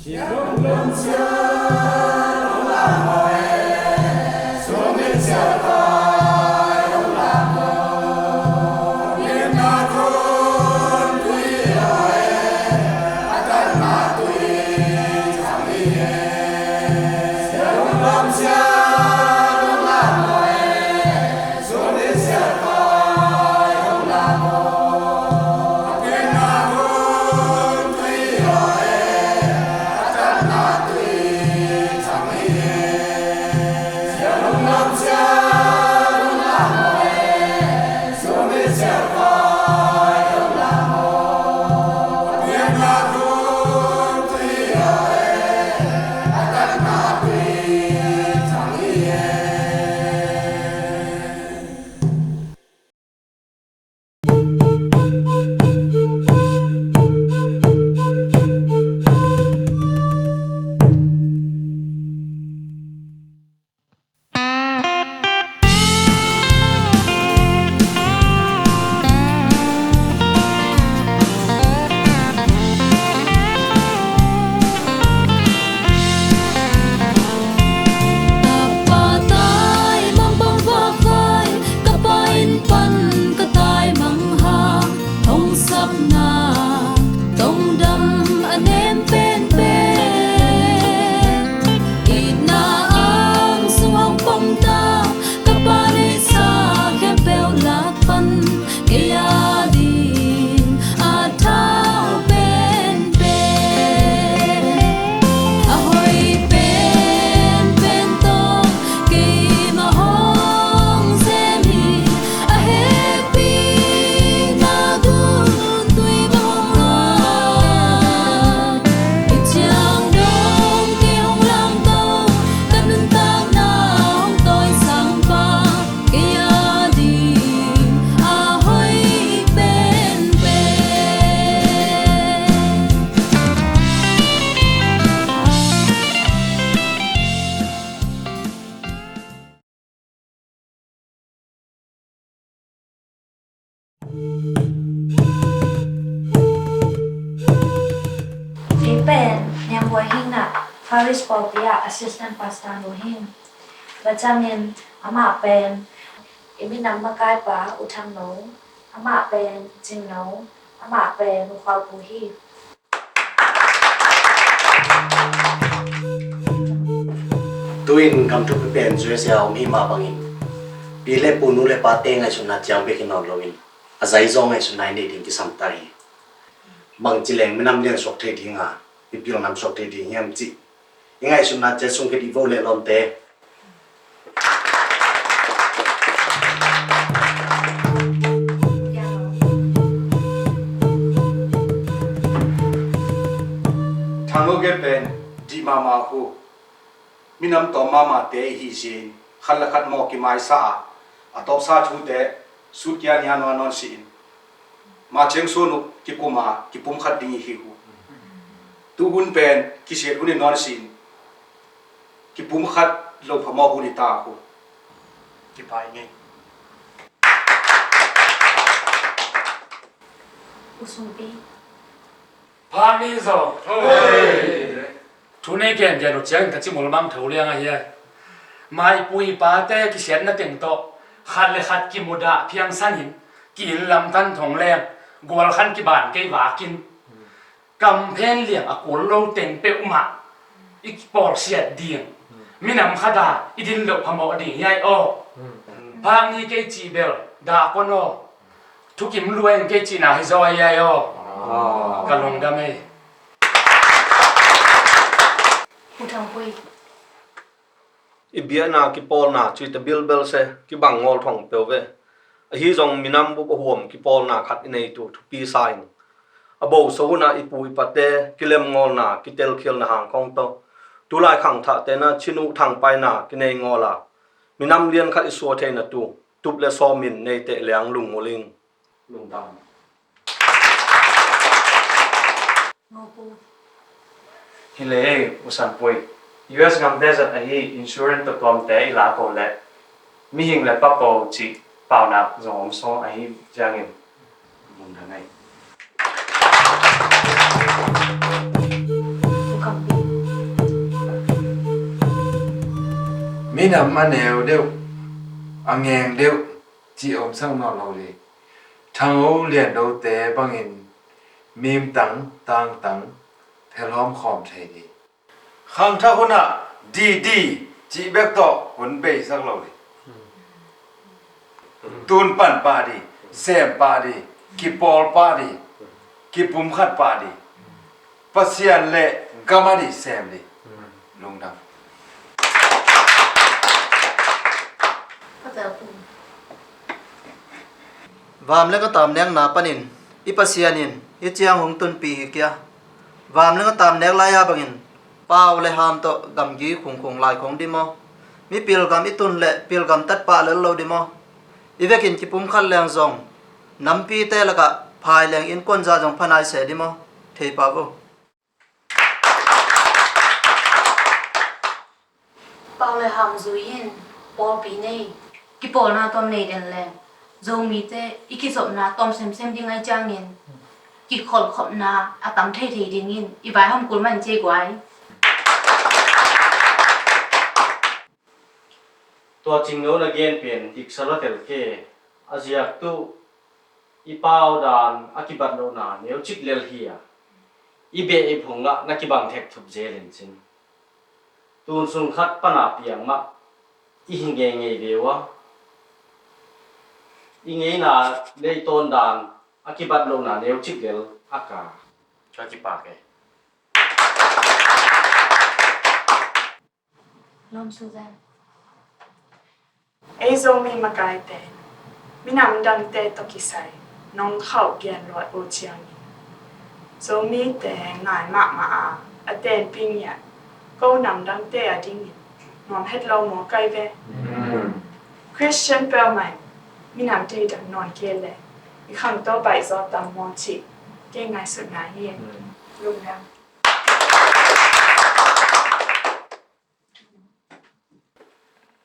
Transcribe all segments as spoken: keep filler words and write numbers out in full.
Ka pa taimang bang vakvai, ka pa inn pan ka taimang hang, hong sapna tongdam a nem penpen. Itna ang sung hong pom ta, ka pa neihsa khempeuh lak pan, kei a ding a thau penpen, a hoih penpen tawh keimah hong sem hi. A hekpihna gun tui bang hong luang, i ciang dong kei hong langto, ka nuntakna hong tawisang pa, kei a ding a hoih penpen. Kei pen Niang Buai Hing Na, Parish pawlpi ah Assistant Pastor nu hing. Bacamin amah pen i minam makaipa U Thang No, amah pen Cing No, amah pen U Khual Pu hi. Tu-in gam thupha pen U S A a om hi mah bangin, pi le pu, nu le pate ngaihsutna ciang bek hi nawn loin, a zaizaw ngaihsutna i neih ding kisam ta hi. Bangci leng minam lian suak thei ding a, i pil nam suak thei ding hiam cih i ngaihsutna ciat sung khit i vo leh lawmte. Thang Lo gel pen dih mahmah uh, minam tawm mahmahte i hi zin, khat le khat mawh kimaisa a, a tawpsa thute sut kia nia nawn nawn si in, ma ciang suan uh kikum a kipum khat ding i hi uh. Tuhun pen kisiat hun i nawn si in, kipum khat lo phamawh hun i ta uh. Kipai ngei. U Sungpi. Pha ni zaw. Thu nei gengen uh ciangin ka ci mulmang tho liang ahi a. Maipu i pate kisiatna teng tawh khat le khat kimudah phiangsanin, ki-inn lam tan thong leng gualkhan kiban kei vakin, kamphen liang a kul lo teng peuhmah i kipawlsiat ding, minam khat a i din loh phamawh ding hi ai aw. Phak ni kei cih bel dah kon aw. Thukim lua in kei cihna hi zaw ahi ai aw. Ka lungdam ei. U Thang Pui. I biakna kipawlna cuite bilbel se, kibang ngawl thong peuh ve. Ahi zong minam bup a huam kipawlna khat i nei tu thupi sa in, a boso hunah i pu i pate kilemngawlna kitelkhialna hang khong tawh tulai khangthahte na chin uh thangpaihna kinei ngawl a, minam lian khat i suah theihna tu tup le sawmin neiteh liang lungngul ing. Lungdam. Hi le ei, U San Pui. U S gamte zat ahi insurance tuamtuamte i lak uh leh mihing le papo cih paunak zong om sawm ahi ciangin lungdam ei. U Kam Pi. Minam a neu deuh, a ngeng deuh cih omsak nawn lo ding. Thangho Liandote bangin mimtang tangtang phelhawm khawm thei ding. Khangthak hunah didi cih bek tawh hun beisak lo ding. Tun pan pah ding, sem pah ding, kipawl pah ding, kipumkhat pah ding, Pasian le gam a ding sem ding. Lungdam. Vam le ka tam nekna panin i Pasian in hih ciang hong tunpih hi kia. Vam le ka tam nek lai-a bangin pau le ham tawh gamgi khungkhung lai khong ding maw? Mi pilgam i tun le pilgam tat pah lel lo ding maw? I vekin kipumkhat leng zong nampite lakah phai leng innkuan zah zong pha nai se ding maw? Thei pah vo. Pau le ham zui in pawlpi nei, kipawlna tawm nei den leng Zomite i kizopna tawm semsem ding ahih ciangin kikholhkhopna a tam theithei dingin i vaihawm kul mah in ci ei guai. Tua Cingno na gen pen diksa lua tel kei, a ziak tuh i pau dan a kibat lohna neucik lel hi a, i beh i phung ah na kibang thek thup zel in cin. Tun sung khat pan a piang mah i hi ngeingei ve ua, i ngeina le i tawn dan a kibat lohna neucik lel a ka. Ka kipak e. Lawm Susan. Ei Zomi makaite minam dangte tawh kisai nong khauh gen luat uh ciangin Zomite ngai mahmah a, a tenpih ngiat ko nam dangte a dingin nuam het lo maw kai ve? Christian peuhmah in minam thei dang nawn kei leh i khangto baihzaw tam maw cih kei ngaihsutna hi. Lungdam.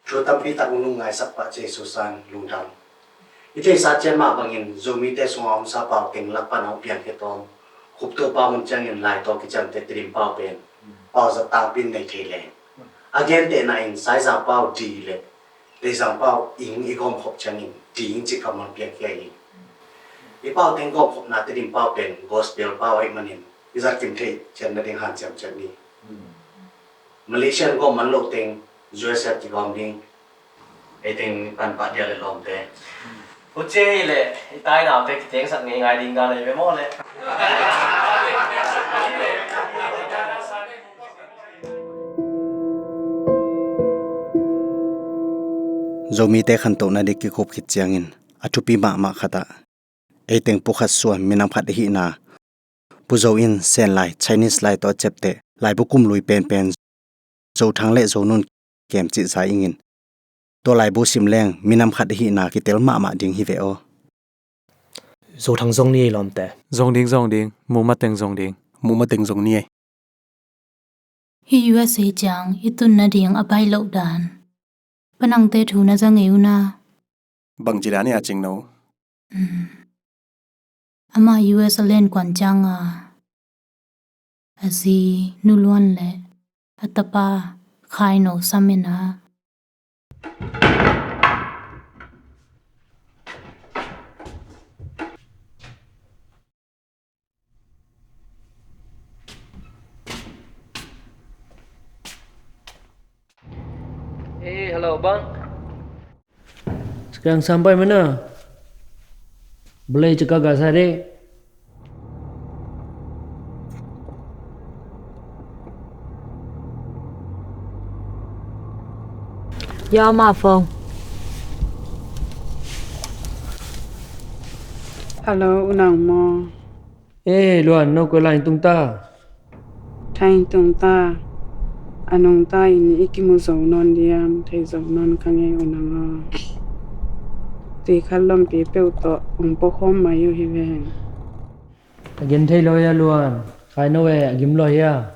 Thu tampi tak hong nungngaisak pah ci ei Susan, lungdam. I theihsa ciat mah bangin Zomite sungah a omsa pau teng lak pan a hong piangkhia tawm Khuptuh pau hun ciangin Lai tawh kiciamteh Tedim pau pen pau zat tangpi in nei thei leng, a gentehna in Saizang pau di le Teizang pau ing i gawmkhop ciangin di ing cih kammal piangkhia hi. I pau teng gawmkhopna Tedim pau pen gospel pau ahih manin i zat kim theih ciat nading hanciam ciat ni. Malaysia in gawm man loh teng U S A kigawm ding. Ei teng pan pah dia le lawmte. Huci hi leh i tainaute kitengsak ngeingai ding dan ahi ve maw le? Zomite khantohna ding kikup khit ciangin a thupi mahmah khatah ei teng pu khat suan minam khat i hihna, Pu Zo in Sen lai, Chinese lai tawh a ciapteh laibu kum lui penpen Zothang le Zonun kem cih za ingin, tua laibu sim leng minam khat i hihna kitel mahmah ding hi ve aw. Zothang zong ni ei lawmte. Zong ding, zong ding. Muh mateng zong ding. Muh mateng zong ni ei. Hih U S A ciang i tun nading a baih loh dan, Pa Nangte thu na za ngei uh na. Bangci dan hi a Cingno? Amah U S a len kuan cianga a zi Nu Luan le a tapa Khaino sam in a. Eh, hello bang. Sekarang sampai mana? Boleh cakap kat saya, dek? Ya, Mah Fong. Hello, U Nang maw? Eh, Luan, no koi lai tung ta. Thai tung ta. A nungta in i kimu zo nawn diam, thei zo nawn ka ngei U Nang aw. Tui khat lompi peuh tawh ong pawkhawm mai uh hi ven. A gen thei lo hia Luan? Khai no e, a gim lo hia?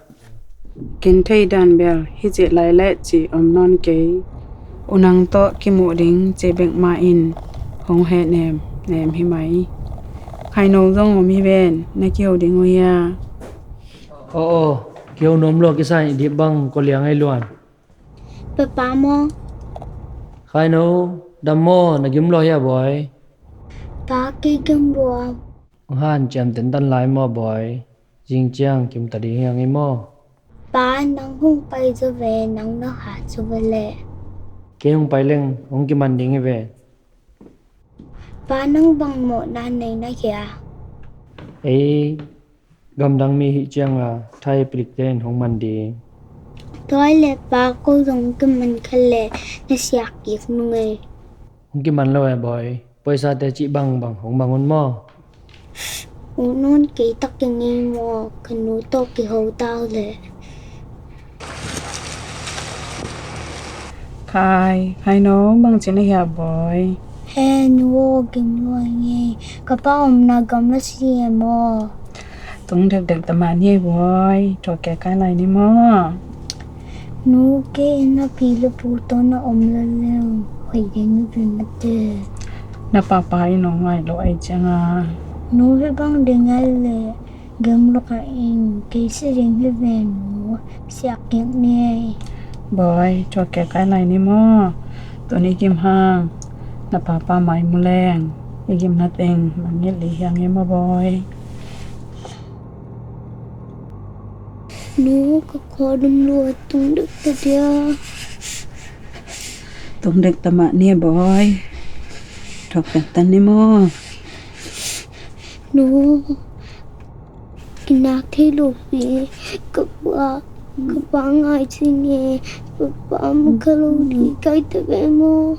Gen thei dan bel hi cih lai leh cih om nawn kei. U Nang tawh kimuh ding cih bek mah in hong heh nem nem hi mai. Khaino zong om hi ven, na kiho ding uh hia? Aw aw, kiho nuam lua kisa in i dip bang kua liang ei Luan. Papa maw? Khaino, dam maw, na gim lua hia, Bawi? Pa, kei gim lua. Hong hanciam tentan lai maw, Bawi? Zing ciang kim ta ding hi hang ei maw? Pa, nang hong pai zaw ve, nang na hat zaw ve leh. Kei hong pai leng hong kiman ding hi ve. Pa, nang bang mawhna nei na hia? Ei gamdang mi hih cianga thai pilikte in hong man ding. Tua leh pa, ko zong kiman kha leh na siak kik nung ei. Hong kiman lo e, Bawi. Poisate cih bangbang hong mang un maw? U Nun, kei tak kei ngei maw, ka nu tawh kiho ta uh leh. Khai, Khaino, bang ci na hia, Bawi? He nu aw, gim lua ing ei. Ka pa omna gam na si e maw? Tung dekdek ta mah ni ei, Bawi. Thuakkhiat kai lai ni maw? Nu, kei in na pi le pu tawh na om lel hoih ding hi ve maw te. Na papa in hong ngai lo ahih cianga. Nu, hih bang ding a leh gim lua kha ing, kei si ding hi ve nu, siak kik ni ei. Bawi, thuakkhiat kai lai ni maw? Tuni gim hang, na papa mai mu leng i gimna teng mangngilh lih hi hang ei maw, Bawi? Nu, ka khuadum lua, tung dek ta dia. Tung dek ta mah ni, Bawi. Thuakkhiat ta ni maw? Nu, kinak thei lo pi, ka pa, ka pa ngai ci ni e, ka pa mu kha lo ding kai ta ve maw?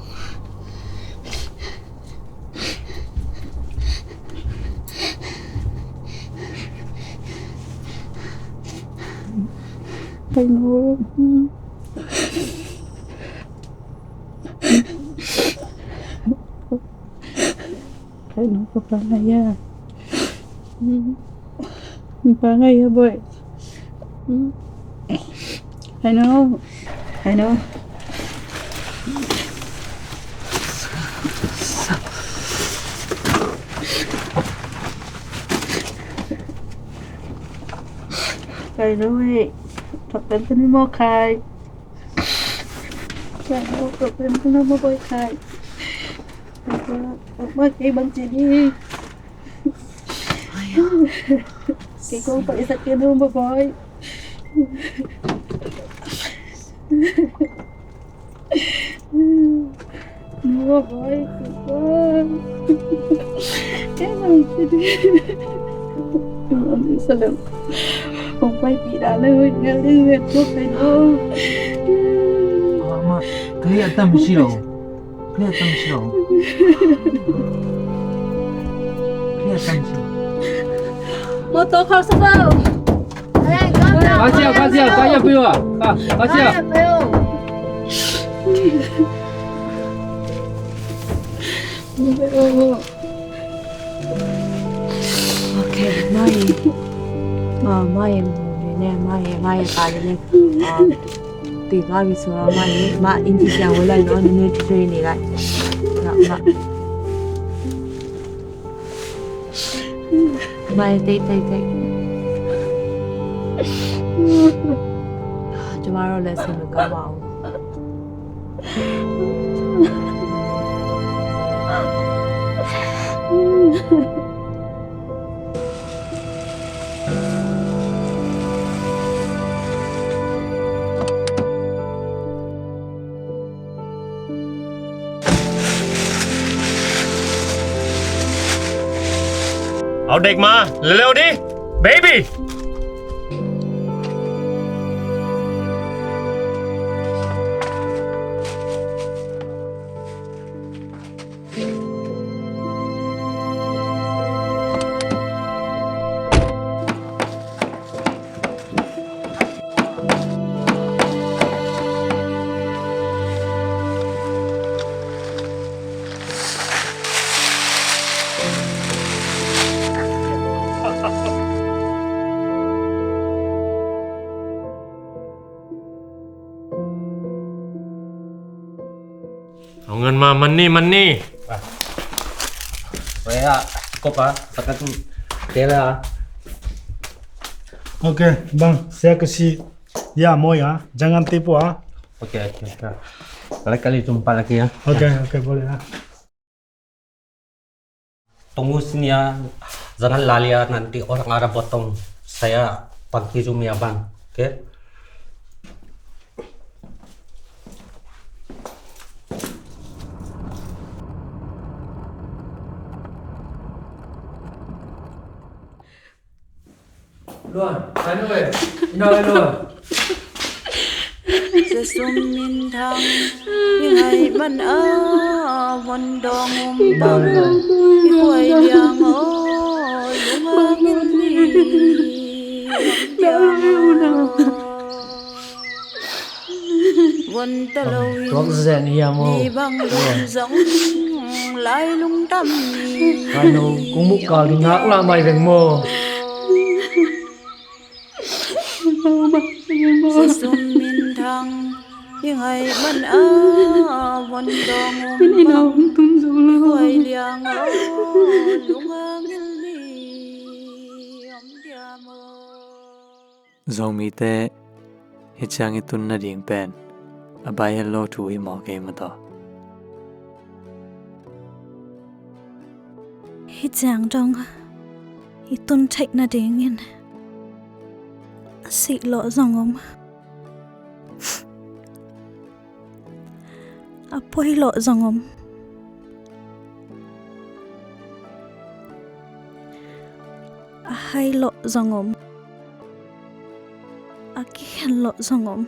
Khaino. Khaino, ka pa ngai a. Ka pa ngai a, Bawi. Khaino. Khaino. Khaino ei. Thuak pen ta ni maw, Khai? Khaino, thuak pen ta ni maw, Bawi, Khai? Kei bang ci ni. Kei kong paisak kei nu maw, Bawi? Nu maw, Bawi? Kei bang ci ni. Salem. Hong paipih dah leh hoih ngel ding hi ve, thuak kei nu. Mah, mah. Ka heh a tam si lo. Clear tam si lo. Clear tam si lo. Motor khawng sa vo. Ka sia, ka sia, ka sia pui wa. Ka, ka sia. Ok, mai. Ah, mai, mai, mai, mai, mai. Tui ka wi sura ma ni ma in ti siang wala no ni three ni lai. Ma ma. Mai, take, take, take. Tomorrow lesson will come out. Au dek ma, leleu di, baby. Au ngan ma, man ni, man ni. Wei a, kop a, sakat tela. Ok, bang, sia kasi. Ya, moi a, jangan tipu a. Ok, ok, ok. Lagi kali jumpa lagi ya. Oke, oke, boleh lah. Tunggu sini ya, jangan lari ya, nanti orang Arab potong saya panggil Zumi abang, oke? Luan, ai nu e. Ina e luan. Za sum min thang i ngai man a von dong um bang i khuai liang o lung a ngil ni. Tuak zen hiam aw? Ni bang lum zong lai lungdam ni. Ai no, kong muh kal ding ngak lamai veng maw? Za sum min thang i ngai man a von dong um bang i khuai liang o lung a ngil ni. Om diam aw. Zomite hih ciang i tun nading pen a bai hello thu hi maw kei maw taw? Hih ciang dong i tun theih nadingin a sih lawh zong om. A poi lawh zong om. A hai lawh zong om. A kikhen lawh zong om.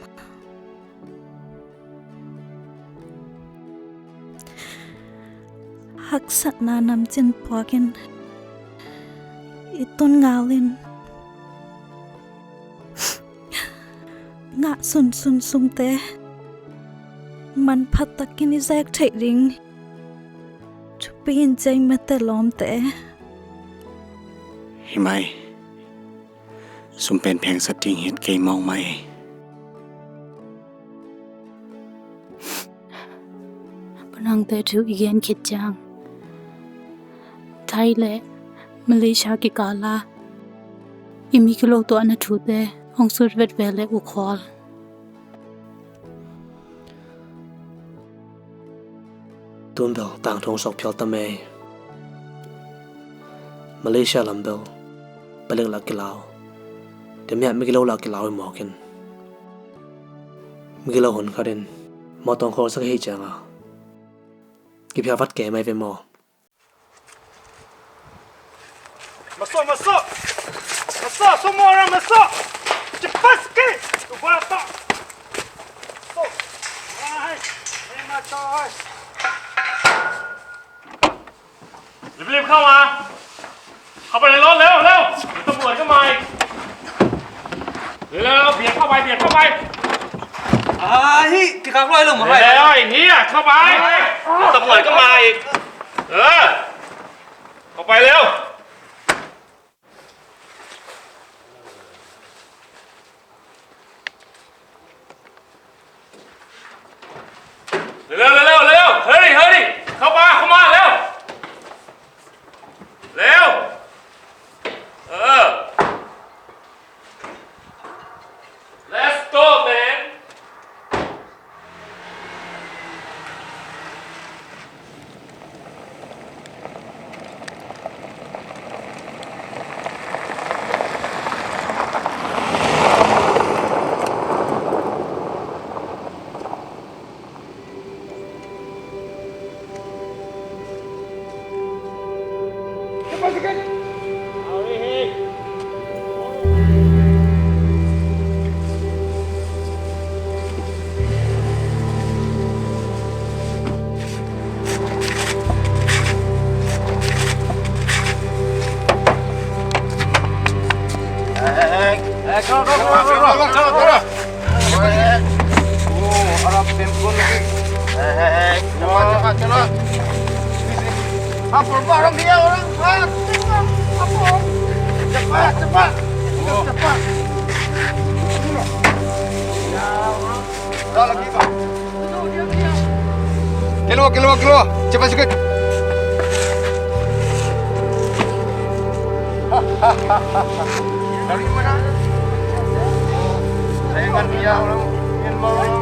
Haksatna namcin puakin i tun ngalin ngah sunsun sungte manpha takin i zek theih ding thupi in cei mete lawmte. Hi mai, sum pen phengsak ding hi kei mawk mai. Bunangte thu i gen khit ciang Thai le Malaysia kikala i mi kilo tuahna thute hong sut vet ve le u khawl. Tun bel tangthu hong sok phial ta mei. Malaysia lam bel palik lak kilau. Tua mi ah mi kilo lak kilau i mawk in. Mi kilo hun khat in mawtaw hong khawl sak hi ciang a kipia vat kei mai ve maw? Masuk, masuk. Masuk semua orang masuk. Cepat sikit. Cuba tak. Masuk. Hai. Terima kasih. รีบๆเข้ามา เข้าไปในรถเร็วเร็ว เดี๋ยวตำรวจก็มาอีก เร็วๆ เบียดเข้าไป เบียดเข้าไป อ่า เฮ้ย ที่ขับรถให้ลงมา เร็วๆ ไอ้เหี้ย เข้าไป เดี๋ยวตำรวจก็มาอีก เออ เข้าไปเร็ว เร็วเร็วเร็วเร็ว hurry hurry เข้ามา เข้ามา เร็ว เร็ว เออ let's go man. Cepat, cepat, cepat. Cepat, cepat. Cepat. Dah lagi, Bang. Keluar, keluar, keluar. Cepat sikit. Dari mana? Saya kan dia orang Myanmar orang.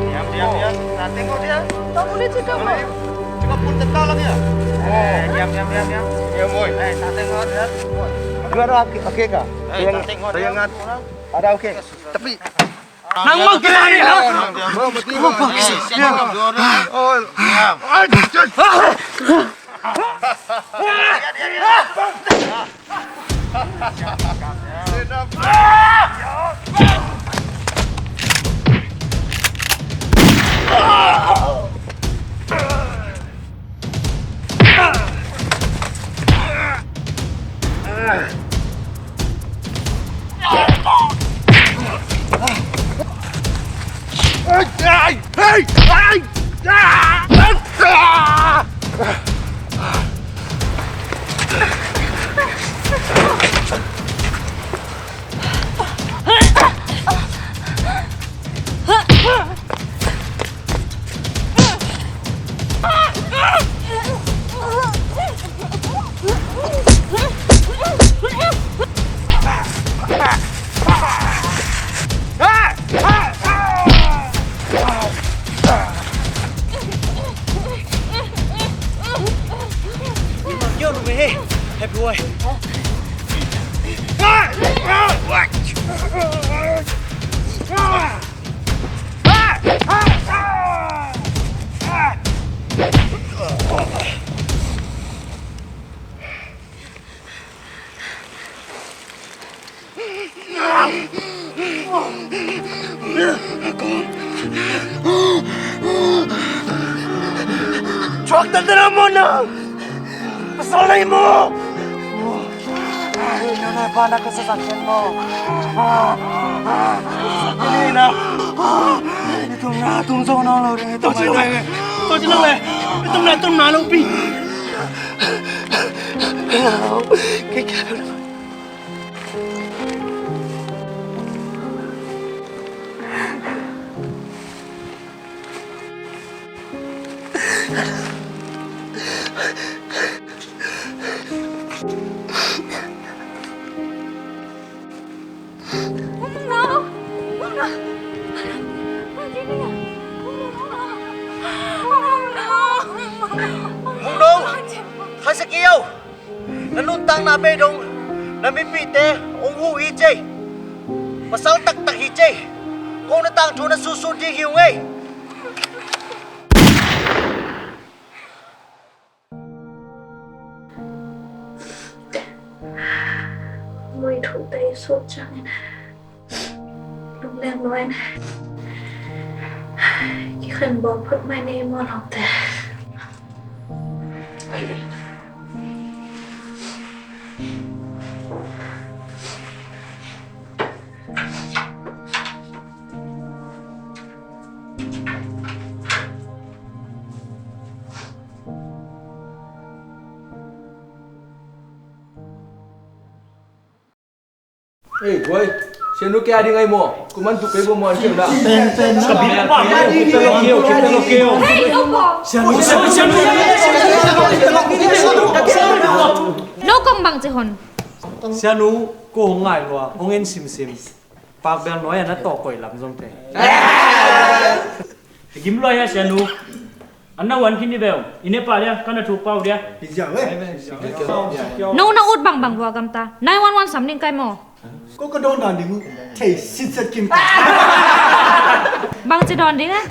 Yang di Diam, diam. Nah, tengok dia. Tak boleh cakap, Mak. Cakap pun tetap lah dia. Eh, diam, diam, diam, diam. Diam, oi. Eh, tak tengok dia. Juara okey, okey kah? Eh, tak tengok dia. Ada okey. Tapi nang mau kita ni, ha? Diam. Oh. Chuak ta tena mawna. Pasal na hi maw? Nuna pa na ka sasak ken maw? Nina. Tum na tum zo na lo ding. Tum na tum na lo pi. Mungdong, khai sak kei o. Na nuntakna bei dong na mipihte hong huh hi cei. Pasal taktak hi cei. Ko na tangthu na susun ding hi ung ei. Moi thu tei sut ciangin lungnem lo in kikhen bawl phot mai ni maw lawmte. Ei, boy. Sianu kei a ding ai maw? Kuman tu kei bo maw, sianu da. Pen, pen, na. Sianu, sianu, sianu. No kong bang ci hon. Sianu, ko hong ngai lua, hong en simsim. Pak bel nuai a na tawh koih lam zong te. I gim luai a sianu. An na wan khin i veu. I ne pa dia, ka na thuk pau dia. No na ut bangbang vua gamta. Nine one one sam ning kai maw. Ko ka dawn dan ding uh. Thei sitset kim ta. Bang ci dawn ding eh.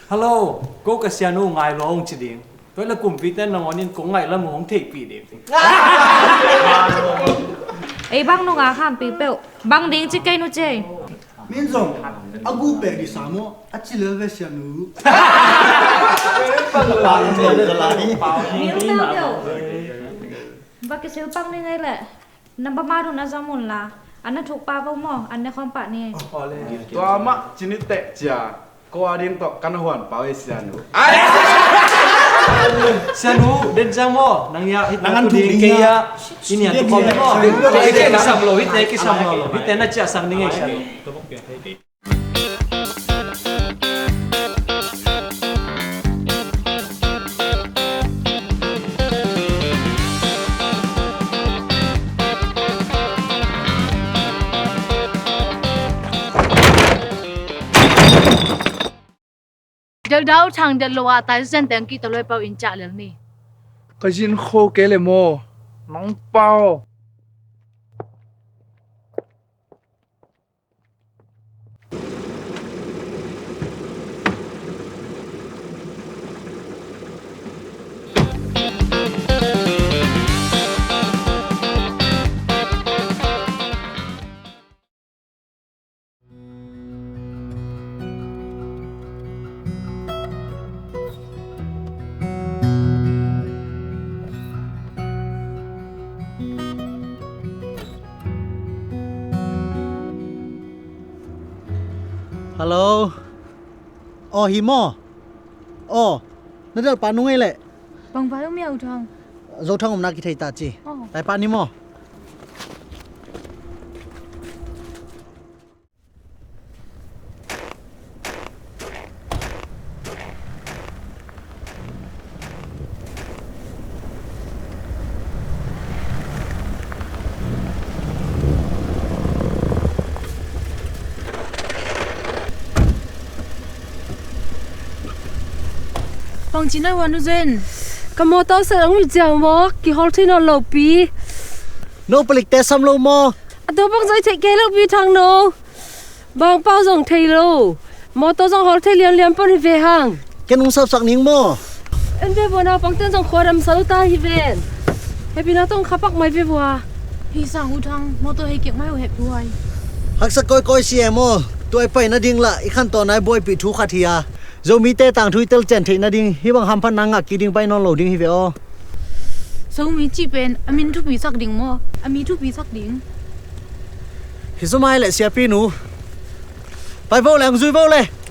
Hello. Ko ka sianu ngai lo hong ci ding. Tua le kumpi ten nangawn in kong ngaih lam hong theihpih ding. Ei bang nunga khampi peuh. Bang ding ci kei nu cei. Min zong a gu pek di sa maw a ci lel ve sianu. Ba kisil pang ni ngei leh. Namba mah dun a zong mun la, an na thuk pa vo maw, an ne khawm pah ni. Tua mah ci ni teh cia, ko a ding tawh kan huan pau ei sianu. Sianu, den zang maw, nang ya hit nang an tu ding kei ya, ini an tu khawm maw. Kei kisam lo, hit ne kisam lo, hit ne na cia sang ni ngei sianu. Delh dah U Thang, delh lo a tai zen teng kihta luai pau in ciah lel ni. Ka zin kho kei le maw? Nang pau. Hello. Aw, hi maw? Aw, na delhpa nu ngei leh. Bang vai om ia U Thang? Zo Thang omna kithei ta ci. Aw. Taipa ni maw? Bangci na hua nu Zen? Ka mawtaw sa ang mi ciang maw, kihol thei nawn lo pi. No palikte sam lo maw? A to bang zoi thei kei lo pi Thang no. Bang pau zong thei lo. Mawtaw zong hawl thei liamliam pon hi ve hang. Ken hong sapsak ning maw? En ve vua, naupangten zong khua dam sa lo ta hi ven. Hehpihna tawh khapak mai ve vua. Hi sang U Thang, mawtaw hei kek mai uh hehpih huai. Haksa kawikawi si e maw? Tua i pai nading lah i khantawn a i buaipih thu khat hi a, Zomite tangthu i telcian theih nading hih bang hamphatna ngah kik ding pai nawn lo ding hi ve aw. Zomi cih pen a min thupi sak ding maw? A mi thupi sak ding. Hi zomai le siapi nu. Pai vo le, ang zui vo le.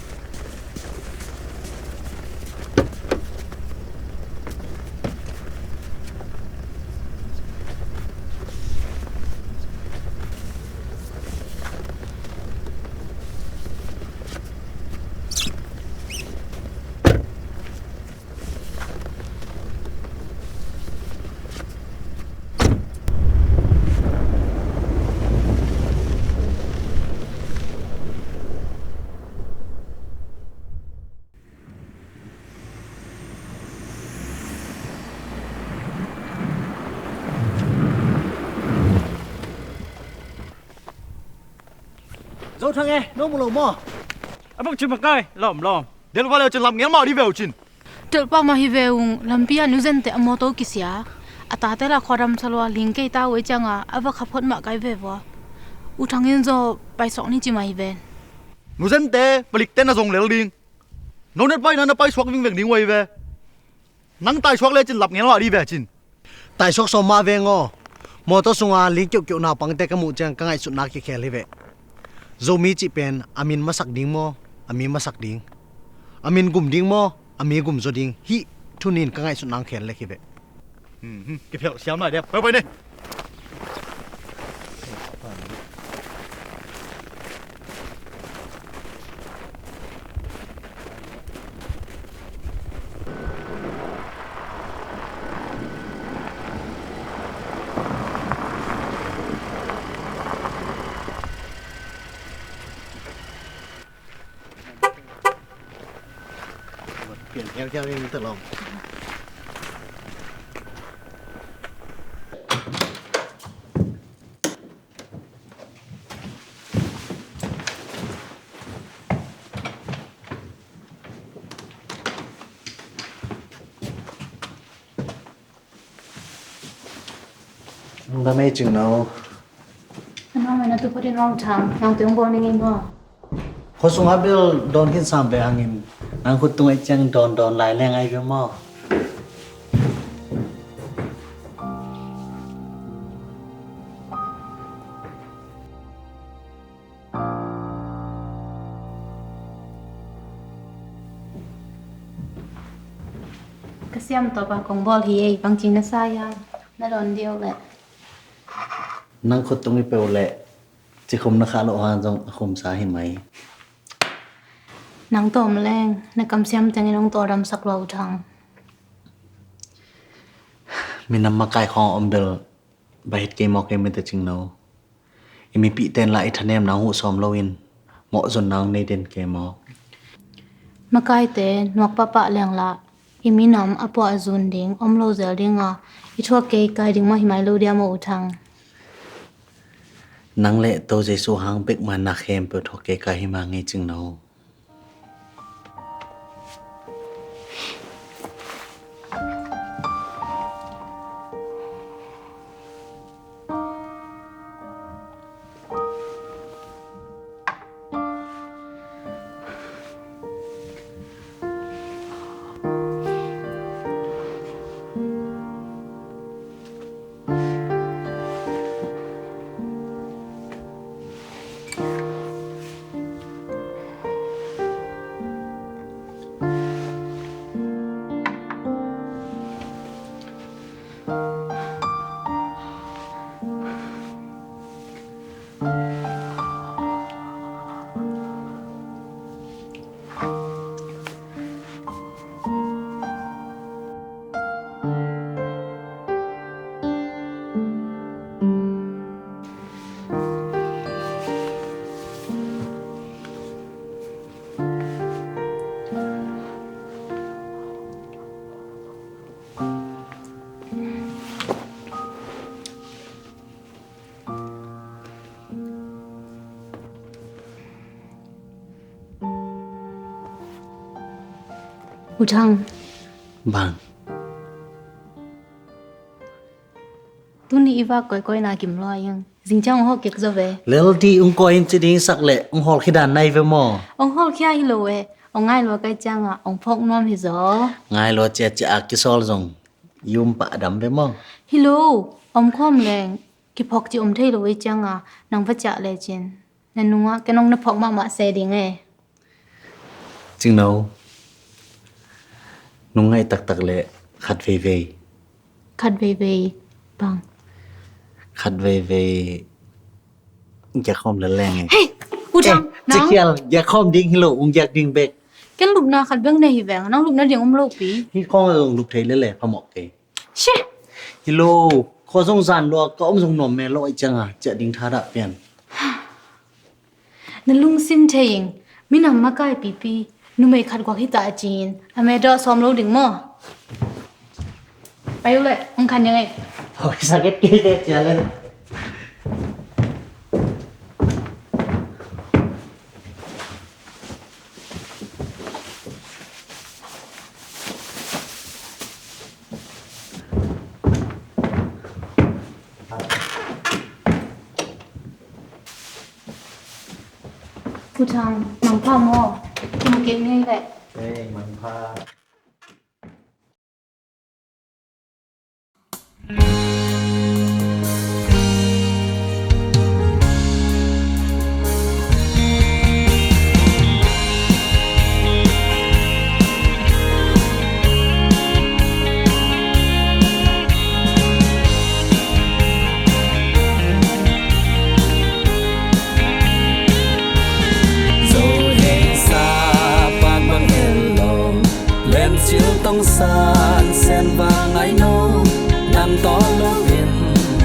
Zo Thang e, no mu lo maw? A buk cin makai, lawm lawm. Delh va leu cin lam ngel mah dih veu cin. Delh pah mah hi ve ung, lampi ah nu Zente a mawtaw kisia. A tate lah khua dam sa lua, ling kei ta uh ei cianga a va kha phot mah kai ve vua. U Thang in zaw paisuak ni ci mah hi ven. Nu Zente palikte na zong lel ding. No net paina na paisuak vingveng ding uh ahi ve. Nang taisuak lecin lap ngel mah dih ve cin. Taisuak sawm mah veng aw. Mawtaw sunga ling keuhkeuh naupangte ka muh ciang ka ngaihsutna kikhel hi ve. Zomi cih pen a min masak ding maw, a mi masak ding? A min gum ding maw, a mi gum zaw ding? Hih thunin ka ngaihsutna hong khel lek hi ve. Kiphelh siam lai dek. Pai, pai ni. Pian khiau khiau ing ta lawm. Nang dam ei Cingno. Nang mah na tu photin Rawng Thang, nang tu hong bawl ning ei maw? Khua sungah bel dawn khin sam ve hangin nang khut tung ei ciang dawn dawn lai leng ai ve maw? Ka siam tawpa kong bawl hi ei, bangci na sa hiam? Na dawn dih uh leh. Nang khut tung i peuh leh cikhum na khah loh hang zong a khumsa hi mai. Nang tawm leng na kamsiam tengin hong tawldamsak lua uh Thang. Minam makai khawng a om bel baihet kei mawk kei mete Cingno. I mipihte in lah i thanemna hong huh sawm loin mawhzonna hong nei den kei mawk. Makaite nuak pahpah leng lah i minam a puah a zun ding om lo zel ding a, i thuak keikai ding mah hi mai lo dia maw U Thang? Nang le To Jesu hang bek mah na khempeuh thuak keikai hi mah ngei Cingno. U Thang. Bang. Tuni i vak koikoi na kim lua ing. Zing ciang hong hawh kik zaw ve. Lel di, hong koi in ci ding sak leh hong hawl khia dan nai ve maw? Hong hawl khia hi lo e. Hong ngai lua kai ciangah hong phawk nuam hi zaw. Ngai lua ciacia a kisawl zong i um pah a dam ve maw? Hi lo, om khawm leng kiphawk ci om thei lo e ciangah nang va ciah lecin na nungah ken hong na phawk mahmah se ding e. Cingno, nung ngaih taktak le khat veivei. Khat veivei bang? Khat veivei giak khawm lel leng e. Hei, U Thang, eh, nang. Cikhial, giak khawm ding hi lo, ung giak ding bek. Ken lupna khat bek nei hi veng, nang lupna ding um lo pi. Hi khawng a zong lup thei lel le phamawh kei. She. Hi lo, khaw zong zan lua, ka om zong nuam me lo ai cianga ciah ding thadah pian. Na lungsim thei ing, minam makai pipi numei khat guak hi ta a cin a me dawh sawm lo ding maw? Pai uh leh hong khan ding ei. Hoi, saket kei te cia le. U Thang, mangpha maw? Kum kik ngei leh. Ei, mangpha. Zo hei sa pak bang hello, len cil tong san sen bang ai no, nang to lo in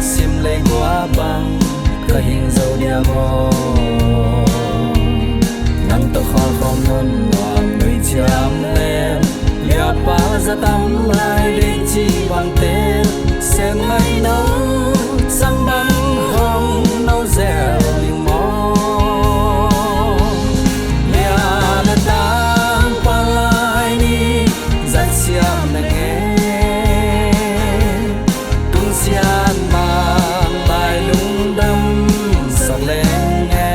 sim lei gua bang ka hing zo dia mo. Nang to khol khom non nuam nui ciam le, lia pa za tam lai dei ci bang te, sen ngai no, sang bang hong no zel ling mo. Lia le tang pa lai ni, zat siam na nge, tung sian bang lai lungdam sak leng nge.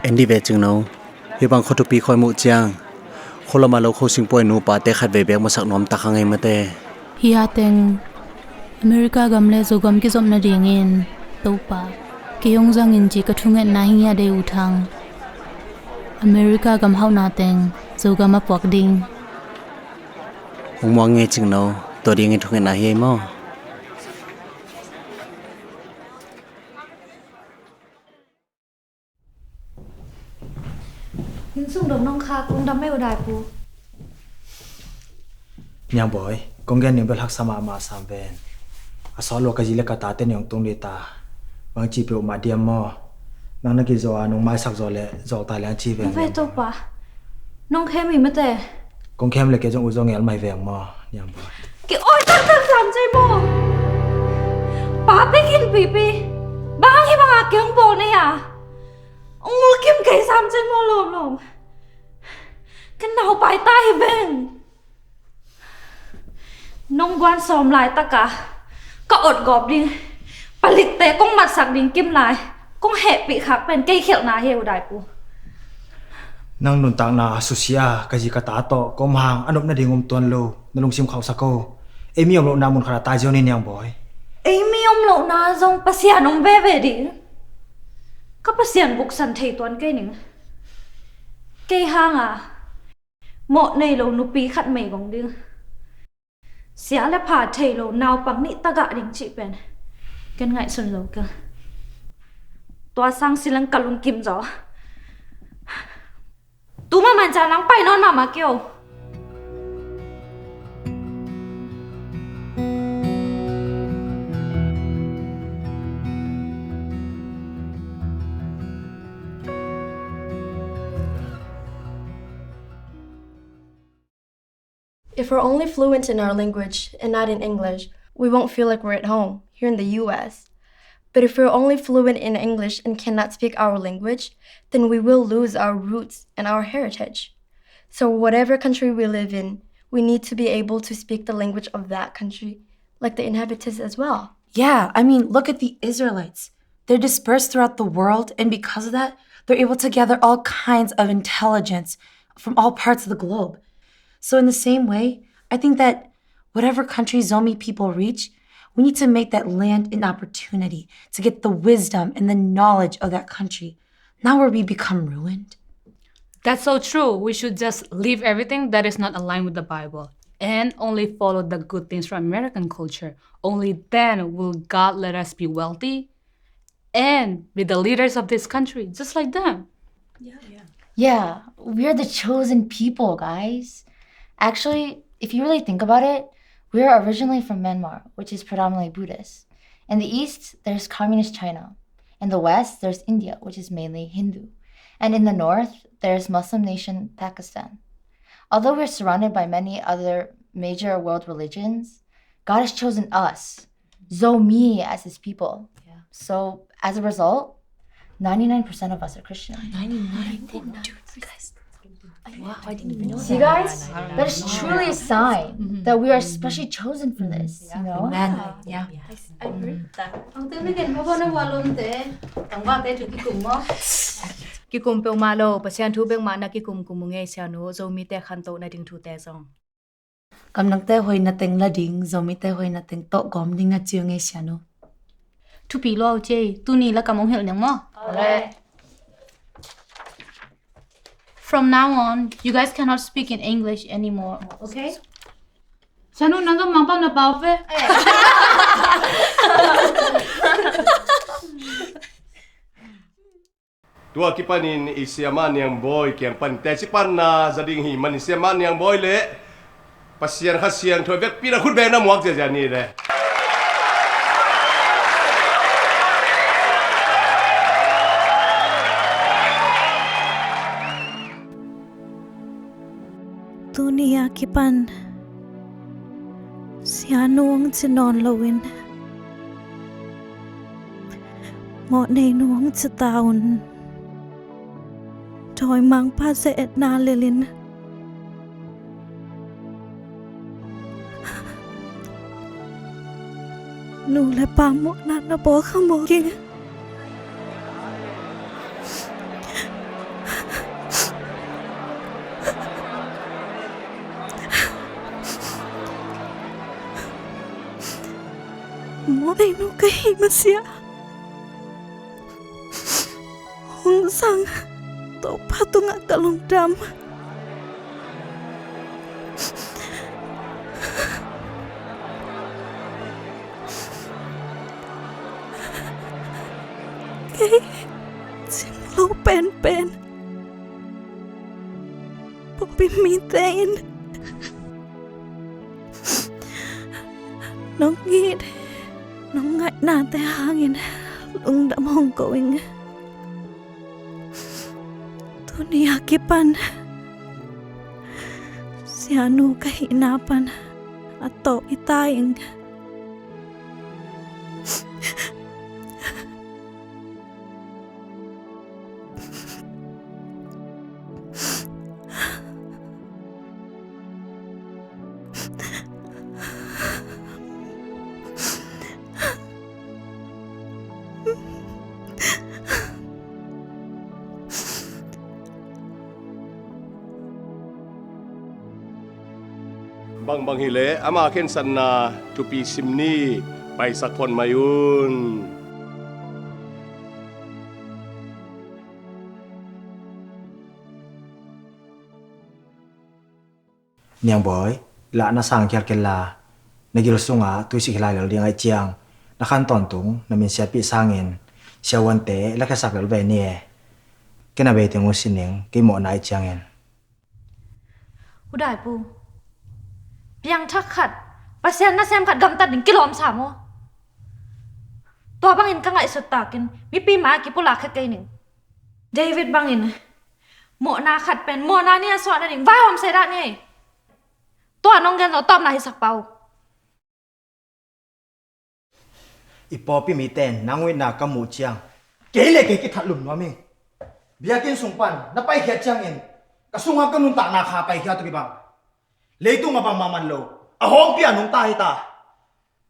En dih ve Cingno. Hih bang khua thupi khawng i muh ciang, khua lam a lo kho singpuai nupa te khat vei beek masak nuam tak hang ei mate. Hih a teng America gam le Zogam kizopna dingin Topa kei hong zangin ci ka thungetna hi ngiat ei U Thang. America gam hauhna teng Zogam a puak ding. Hong muang ngei Cingno, tua dingin thungetna hi ei maw? Inn sung dong nong kha kong dam ei U Dai Pu. Niang Bawi, kong gen ning bel haksa mahmah sam ven. A sawt lo ka zi le ka tate ning hong tung dih ta. Bang ci peuhmah diam maw? Nang na kizaw a nong maisak zaw le zawlta liang ci ven. Nong ve Topa. Nong khem hi mate. Kong khem le kei zong U zaw ngel mai veng maw, Niang Bawi? Ki awi taktak sam cei maw? Pa pekin pipi. Bang hang hi banga kei hong bawl nei a. Ong ngulkim kei sam cei maw lawmlawm. Ka naupai ta hi veng. Nong guan sawm laitaka ka ot gawp ding, palikte kong matsak ding kim lai kong hehpih khak pen kei khelhna hi U Dai Pu. Nang nuntakna susia ka zi ka ta tawh kawmhang a nopna ding om tuan lo, na lungsim khauhsak o. Ei mi om lohna mun khat a tai ziau ni Niang Bawi. Ei mi om lohna zong Pasian om veve ding. Ka Pasian buksan thei tuan kei ning. Kei hanga mawh nei lo nupi khat meigong ding, sia le pha thei lo naupang nih tagah ding cih pen ken ngaihsun lo keng. Tua sang silang ka lungkim zaw. Tu maman ca nang pai nawn mahmah kei o. If we're only fluent in our language and not in English, we won't feel like we're at home here in the U S. But if we're only fluent in English and cannot speak our language, then we will lose our roots and our heritage. So whatever country we live in, we need to be able to speak the language of that country, like the inhabitants as well. Yeah, I mean, look at the Israelites. They're dispersed throughout the world, and because of that, they're able to gather all kinds of intelligence from all parts of the globe. So in the same way, I think that whatever country Zomi people reach, we need to make that land an opportunity to get the wisdom and the knowledge of that country. Not where we become ruined. That's so true. We should just leave everything that is not aligned with the Bible and only follow the good things from American culture. Only then will God let us be wealthy and be the leaders of this country, just like them. Yeah. Yeah, we're the chosen people, guys. Actually, if you really think about it, we are originally from Myanmar, which is predominantly Buddhist. In the east, there's communist China. In the west, there's India, which is mainly Hindu. And in the north, there's Muslim nation Pakistan. Although we're surrounded by many other major world religions, God has chosen us, Zomi, as his people. Yeah. So, as a result, ninety-nine percent of us are Christian. Ninety-nine? Wow, I didn't even know that. See, guys, that is truly a sign that we are specially chosen for this, you know? Amen. Yeah. I agree with that. Kikum peuhmah lo, Pasian thu bek mah na kikum kum uh ngei sianu, Zomite khantohna ding thute zong. Gamdangte hoihna teng la ding, Zomite hoihna teng tawh gawm ding a ci uh ngei sianu. Thupi lua uh ci ei, tuni la kam hong hilh ding maw? From now on, you guys cannot speak in English anymore, okay? Sianu, nang zong mangpau na pau ve. Tua kipanin i siamah Niang Bawi kiang pan teci panna za ding hi manin siamah Niang Bawi le Pasian Kha Siangtho vekpi na khut beng na muak ziazia ni le. Tuni a kipan sianu hong ci nawn loin mawhnei nu hong ci ta un. Dawimangpa ze-etna lilin nu le pa mawhna na bawl kha mawk ing. Mawhnei nu ka hih masiah hong zang Topa tungah ka lungdam. Kei cimlo penpen pawlpi mite in nong it, nong ngaihnate hangin lungdam hong ko ing. Tuni a kipan sianu ka hihna pan a tawp hi ta ing. Bangbang hileh ama khensatna thupi sim ni. Paisak phot mai un. Niangbawi, lah na sang khial kei la, na gil sungah tuisik hi lai lel ding ahih ciang, na khan tawntung na min siatpih sangin siavuante la khiasak lel ve ni e. Kei na bei ding uh sining, kei mawhna ahih ciangin. Hudaipu, piangthak khat, Pasian nasem khat gamtat ding kilawm sa maw? Tua bangin ka ngaihsut takin mipi mai-ah kipulak khia kei ning. David bangin mawhna khat pen mawhna nih a suah nading vaihawm se dah ni. Tua nong gen zong tawpna hisak pah uh. I pawlpi mite in nang uh itna ka muh ciang, kei le kei kithat lum nuam ing. Biakinn sung pan na paikhiat ciangin ka sungah ka nuntakna kha paikhiat uh kibang. Leitung a bangmah man lo a hawngpi a nungta hi ta.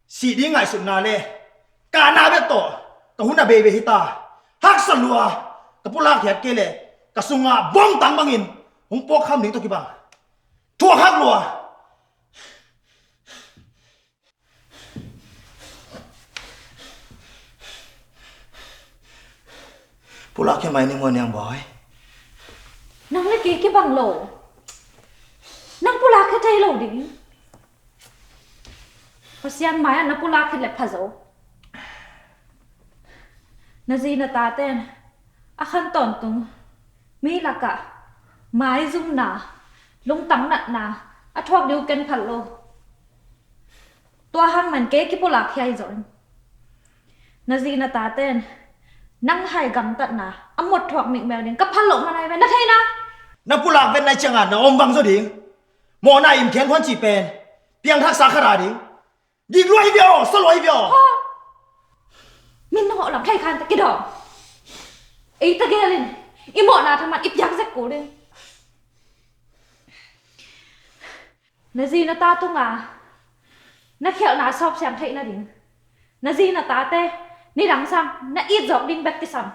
Sih ding ngaihsutna le kahna bek tawh ka hun a beibei hi ta. Haksa lua, ka pulak khiat kei leh ka sungah bawngtang bangin hong pawkkham ding tawh kibang. Thuak hak lua. Pulak khia mai ning maw, Niangbawi. Nang le kei kibang lo. Nang pulak khia thei lo ding. Pasian mai-ah na pulak khit leh pha zo. Na zi na tate'n a khan tawntung mi lakah maizumna, lungtang natna a thuak ding uh ken phal lo. Tua hang man kei kipulak khia hi zaw in. Na zi na tate'n nang hai gamtatna a mawh thuak mikmel ding ka phal loh man ahi ve, na thei na. Na pulak vet nai ciangah na om bang zaw ding. Mawhna im khian huan cih pen piangthak sa khat a ding. Dik lua hi ve aw, sa lua hi ve aw. Haw. Min na hawh lam thei khan ta kidawm. Ei ta gel in i mawhna thaman i piak zek kul ding. Na zi na ta tunga na khialhna sawp siam theih nading, na zi na tate nidang sang na it zawk ding bek kisam.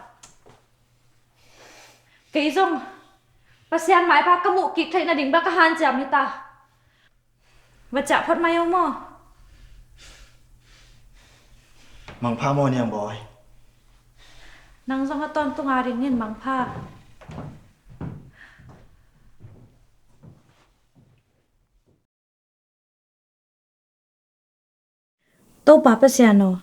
Kei zong Pasian maipha ka muh kik theih nading bek ka hanciam hi ta. Va ciah phot mai o maw? Mangpha maw, Niangbawi? Nang zong a tawntunga ring in, mangpha. Topa Pasian aw,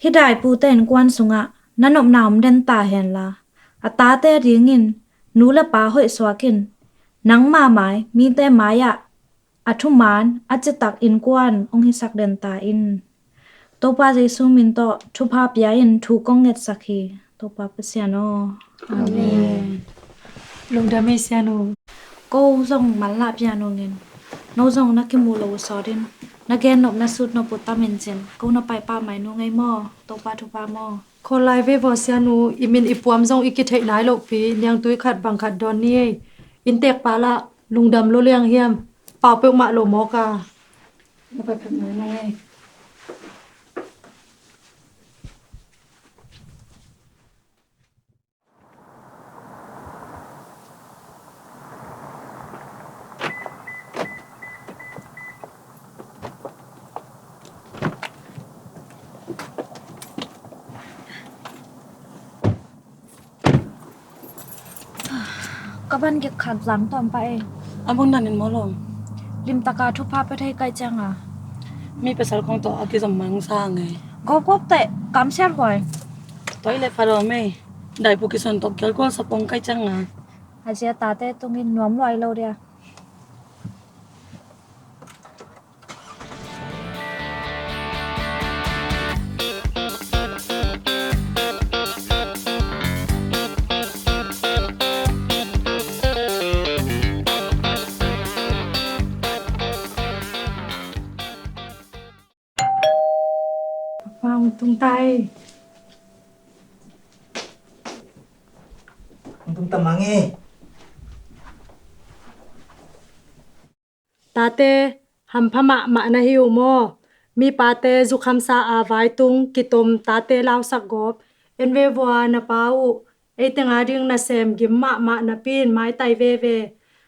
hih daipute innkuan sungah na nopna om den ta hen la, a tate adingin nu le pa hoih suak in, nangma mai mite mai-ah a thuman a citak innkuan hong hisak den ta in. Topa Jesu min tawh thupha pia in thu kong ngetsak hi, Topa Pasian aw. Amen. Lungdam ei, Sianu. Ko zong manlah pia nungin, no zong na kimu lo uh sawt in, na gen nop na sut nop uh tam in cin, ko na pai pah mai nung ei maw, Topa thupha maw? Khawl lai ve vaw, Sianu, i min i puam zong i kitheih nai lohpi, niangtui khat bang khat dawn ni ei. Inntek pa lah lungdam lua liang hiam? Pau peuhmah lo mawk a. Na pai phet mai nung ei. A van gik khat zang tawm pah ei. A bang dan in maw lo. Limtaka thupha pia thei kai cianga mi pasal khong tawh a kizom mang sa ngei. Gawpgawp teh kamsiat huai. Toilet pha lo mei. Daipu kison tawh kelkual sapong kai cianga. A zia tate tungin nuam luai lo dia. Papa hong tung tai. Hong tung ta mang e. Tate, hampha mahmah na hi uh maw? Mipate zukhamsa a vai tung kitom tate lausak gawp. En ve vua na pa uh, ei tenga ding nasem gim mahmah napi in maitai veve.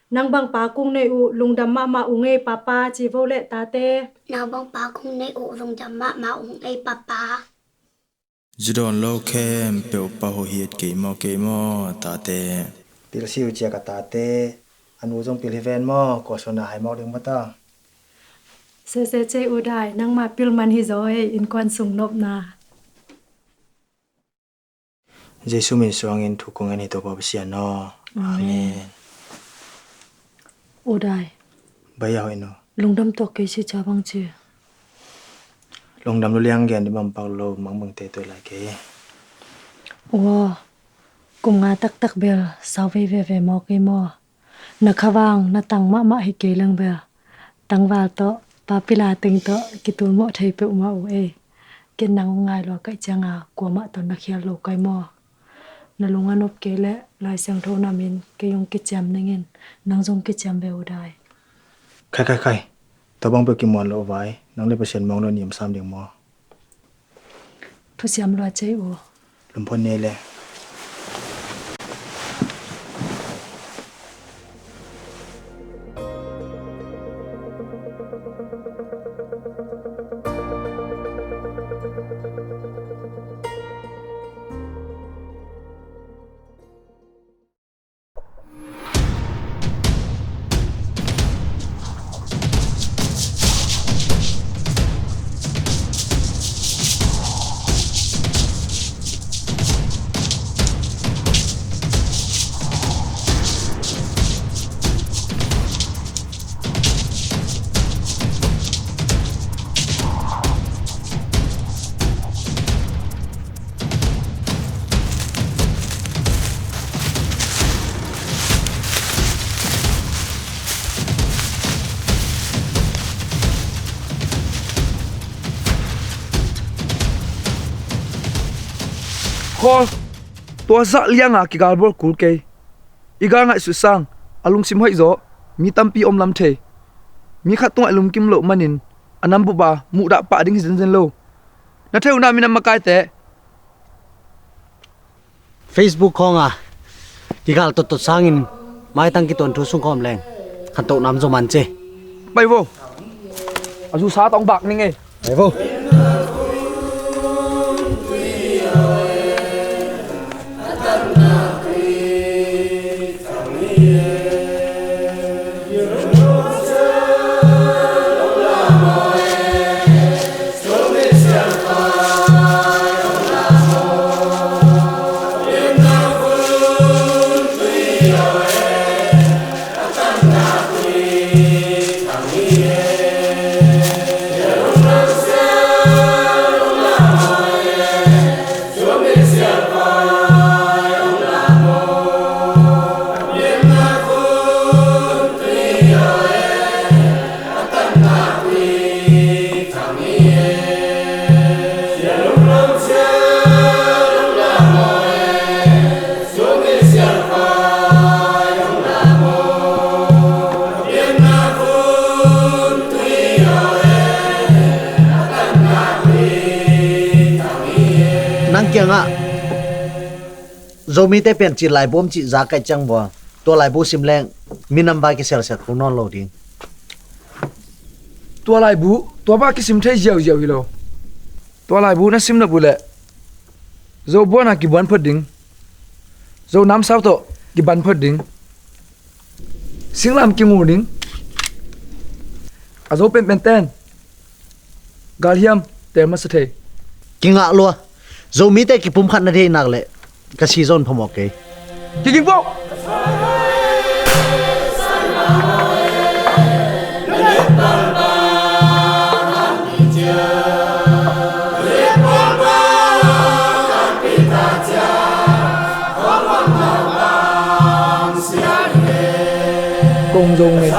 Nang bang pa kung nei uh lungdam mahmah ung ei papa ci vo leh tate. Nang bang pa kung nei uh lungdam mahmah ung ei papa. Zi dawn lo khempeuh pa hohiat kei maw, kei maw, tate? Pil si uh cia ka tate, a nu zong pil hi ven maw, kua suan a hai mawk ding maw ta? Sese cei U Dai, nangmah pil man hi zaw ei, innkuan sung nopna. Jesu min suangin thu kong en hi Topa Pasian aw. Amen. Amen. U Dai. Bai a hoih no. Lungdam tuak kei si ca bang ci. Lungdam lu liang gen di bang pak lo, mang bang te tuai lai kei. Ua, kum nga taktak bel sau vei veve maw kei maw? Na khavang na tang mahmah hi kei leng bel, tangval tawh papila teng tawh kitulmawh thei peuhmah uh ei. Ken nang hong ngai lua kaih cianga kuamah tawh na khial lo kai maw? Na lung a nop kei leh Lai Siangtho namin kei hong kiciam ningin, nang zong kiciam ve U Dai. Khai, khai, khai. Tua bang peuh kimuan lo vai, nang le Pasian muang lo niam sam ding maw? Thusiam lua cei uh. Lumphuan nei le. Khawl, tua zah lianga kigalbawl kul kei. I gal ngaihsut sang a lungsim hoih zaw mi tampi om lam thei. Mi khat tungah i lungkim loh manin a nambup a muhdah pah ding hi zenzen lo. Na theih uh na minam makaite. Facebook khawngah kigal tottot sangin maitang kituan thu sungkhawm leng khantoh nam zo man ci. Pai vo. A zu sa tawng bak ning ei. Pai vo. Nang kiangah Zomite piancil laibu om cih za kaih ciang vua, tua laibu sim leng minam vai kiselsiat kul nawn lo ding. Tua laibu tua bang kisim thei ziauziau hi lo. Tua laibu na sim nop uh leh Zo buana kibuan phot ding. Zo namsau tawh kiban phot ding. Singlam kingu ning. A zo penpen ten galhiam tel masa thei. Kingah lua. Zomite kipumkhat na thei nak leh ka si zawn phamawh kei. Kiging po. Kong zong nei.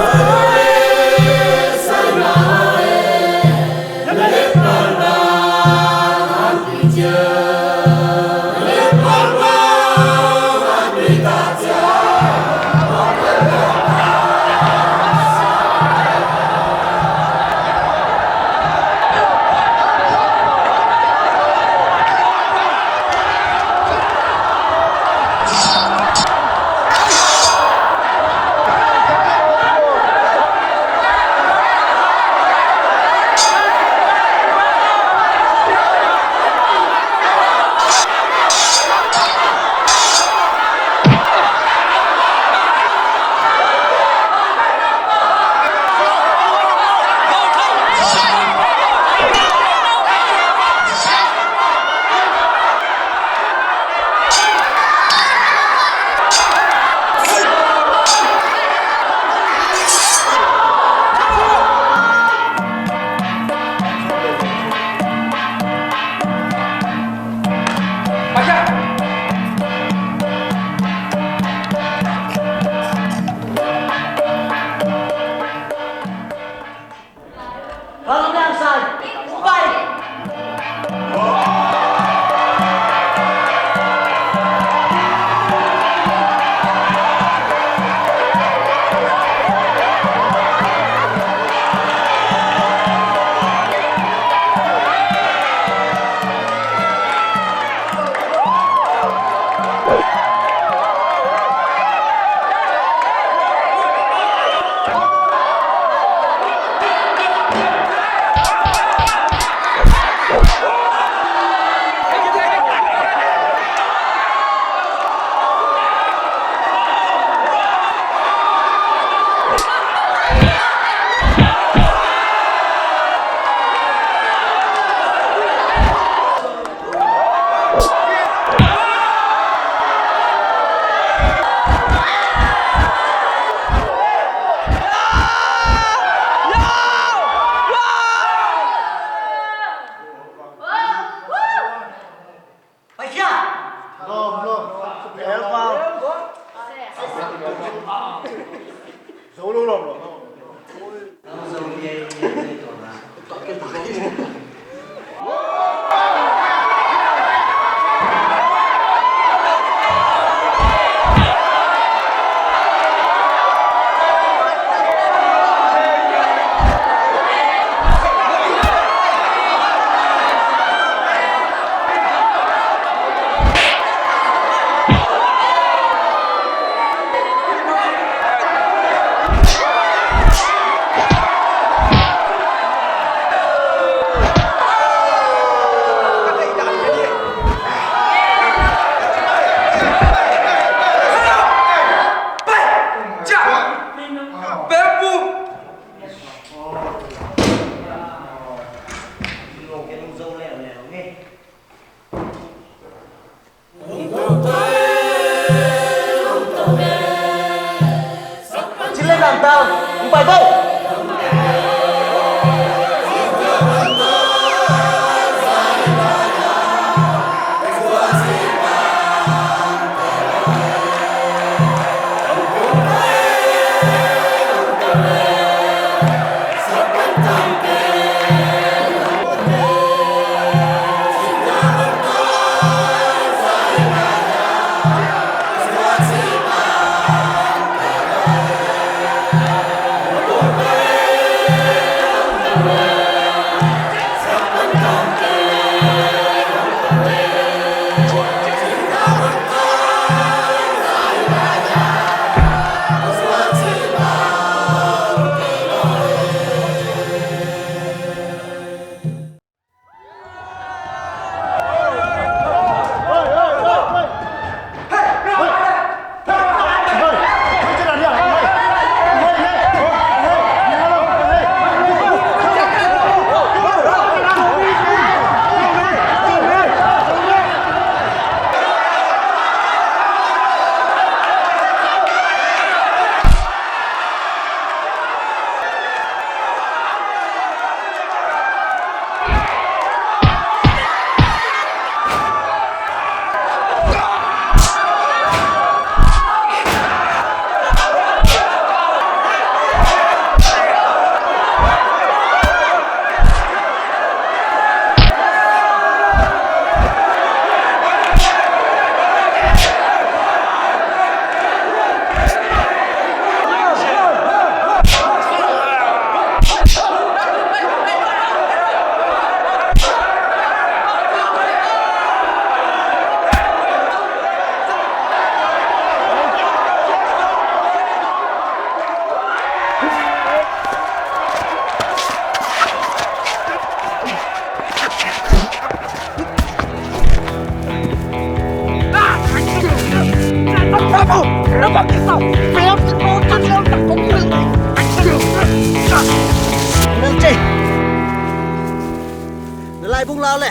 Laibung lau le.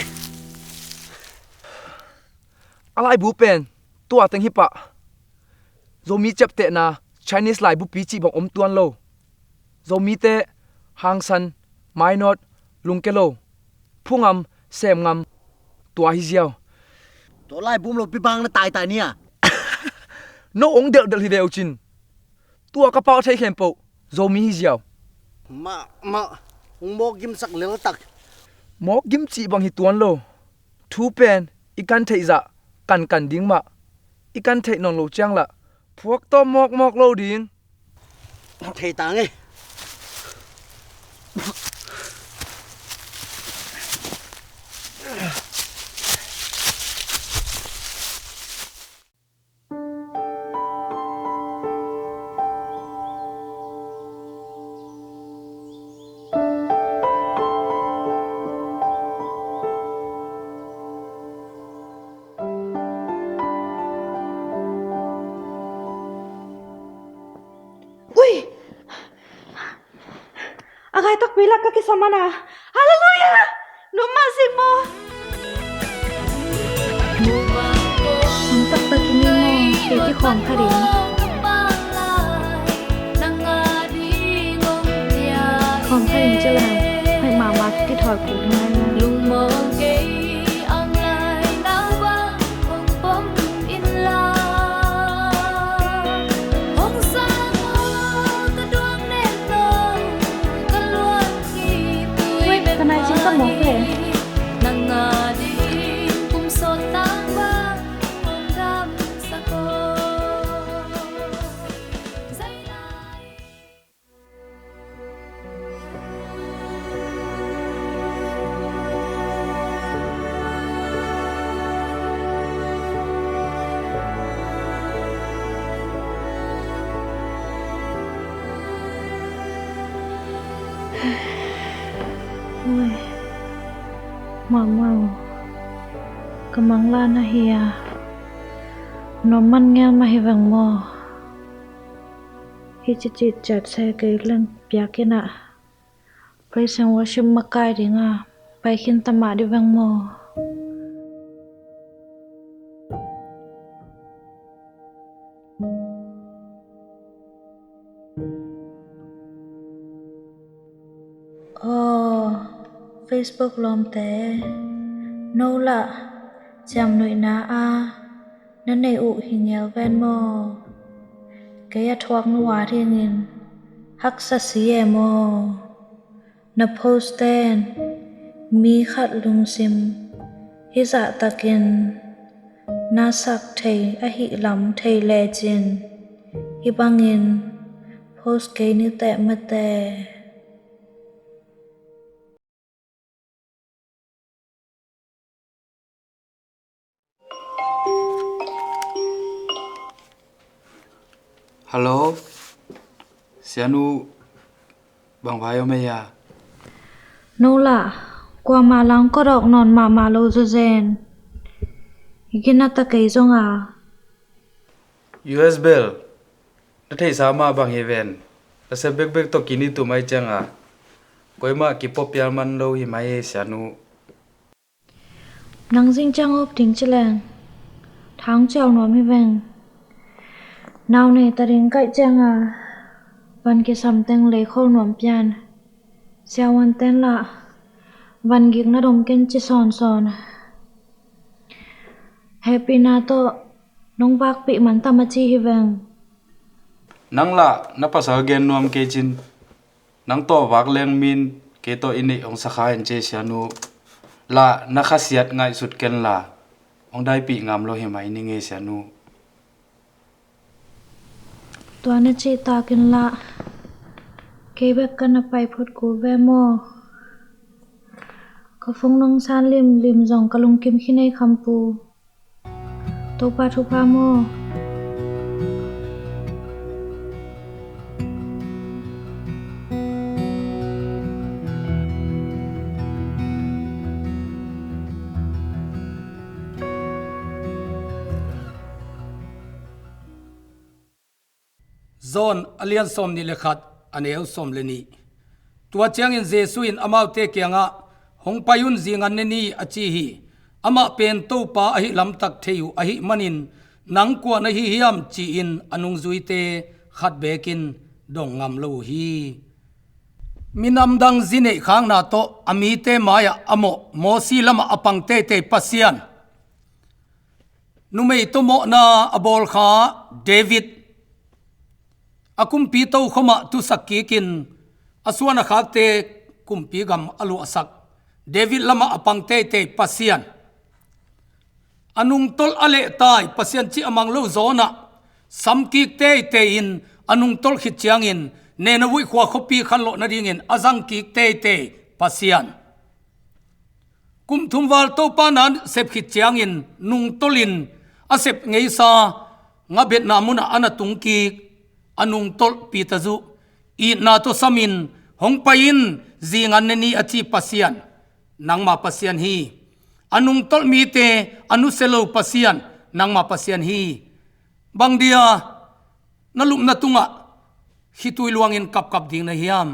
A laibu pen tua teng hi pah. Zomi ciaptehna Chinese laibupi cih bang om tuan lo. Zomite hangsan, mainawt, lungke lo, phungam, semngam, tua hi ziau. Tua laibu om lo pi bang na taitai ni a. No ong delhdelh hi ve uh cin. Tua ka pau a thei khempeuh Zomi hi ziau. Mah mah, hong mawk gimsak leltak. Mawk gim cih bang hi tuan lo. Thu pen i kan theih zah kankan ding mah. I kan theih nawn lo ciang lah phuak tawm mawkmawk lo ding. Thei tang e. Ui! A gai takpi lak ka kisam a na. Halleluia! Num mah zik maw? Num taktak i ni maw? Kei kikhawm kha ding. Khawm kha ding ci lai. Hoih mahmah, kithawi kul ngai maw? Weh, ka nai cing ka mawk ve. Ui, Mama, ka mangla na hi a, nuam man ngel mah hi veng maw? Hih cicit ciat se kei leng piak in ah, praise and worship makai ding a, pai khin ta mah dih veng maw? Aw, Facebook lawmte, no lah ciamnuihna a na neih uh hi ngel ven maw? Kei a thuak nu a dingin haksa si e maw? Na post ten mi khat lungsim hih zahtakin na sak thei ahih lam thei lecin, hih bangin post kei ni teh mate. Hallo, Sianu, bang vai om ei a? No lah, kuamah lang kawdawk nawn mahmah lo zawzen. Gina ta kei zong a. U S bel na theihsa mah bang hi ven. Na sep bekbek tawh kini tum ai cianga koimah kipop pial man lo hi mai e, Sianu. Nang zing ciang awp ding ci leng thang ciau nuam hi veng. Nau nei ta ding kaih cianga van kisam teng leikhol nuam pian. Siavuanten lah van gik na dom ken ci sawnsawn. Hehpihna tawh nong vakpih man tam a ci hi veng. Nang lah na pasal gen nuam kei cin, nang tawh vak leng min kei tawh i neih hong sakha in ce, Sianu. Lah na khasiat ngaihsut ken la hong daipih ngam lo hi mai ning e, Sianu. Tua na cih takin lah kei bek ka na pai phot kul ve maw? Ka phone nong san limlim zong ka lungkim khin ei, Khampu. Topa thupha maw? John a lian sawmnih le khat, a neu sawm le nih. Tua ciangin Jesuh in amaute kiangah, "Hong pai un, zingan ne ni," a ci hi. Amah pen Topa ahi lamtak thei uh ahih manin, "Nang kua na hi hiam?" ci-in a nungzuite khat bekin dong ngam lo uh hi. Minamdang zi neihkhakna tawh a mite mai-ah a mawh, Mosi lamah a pang teitei Pasian, numei tawh mawhna a bawlkha David, a kumpi tokhomah tusak kikin a suan a khakte kumpi gam a luahsak David lamah a pang teitei Pasian, a nungtolh a lehtai Pasian cih a mang lo zawnah samkik teitei in a nungtolh khit ciangin Nineveh khua khuapi khanlawh nadingin a zangkik teitei Pasian, kum thum val Topa na sep khit ciangin nungtolhin a sep ngeisa ngabetna munah a na tungkik, a nungtolh Peter zuh, itna tawh samin, "Hong pai in, zingan ne ni," a ci Pasian, nangma Pasian hi. A nungtolh mite a nusia lo Pasian, nangma Pasian hi. Bang dia na lupna tungah khitui luangin kapkap ding na hiam?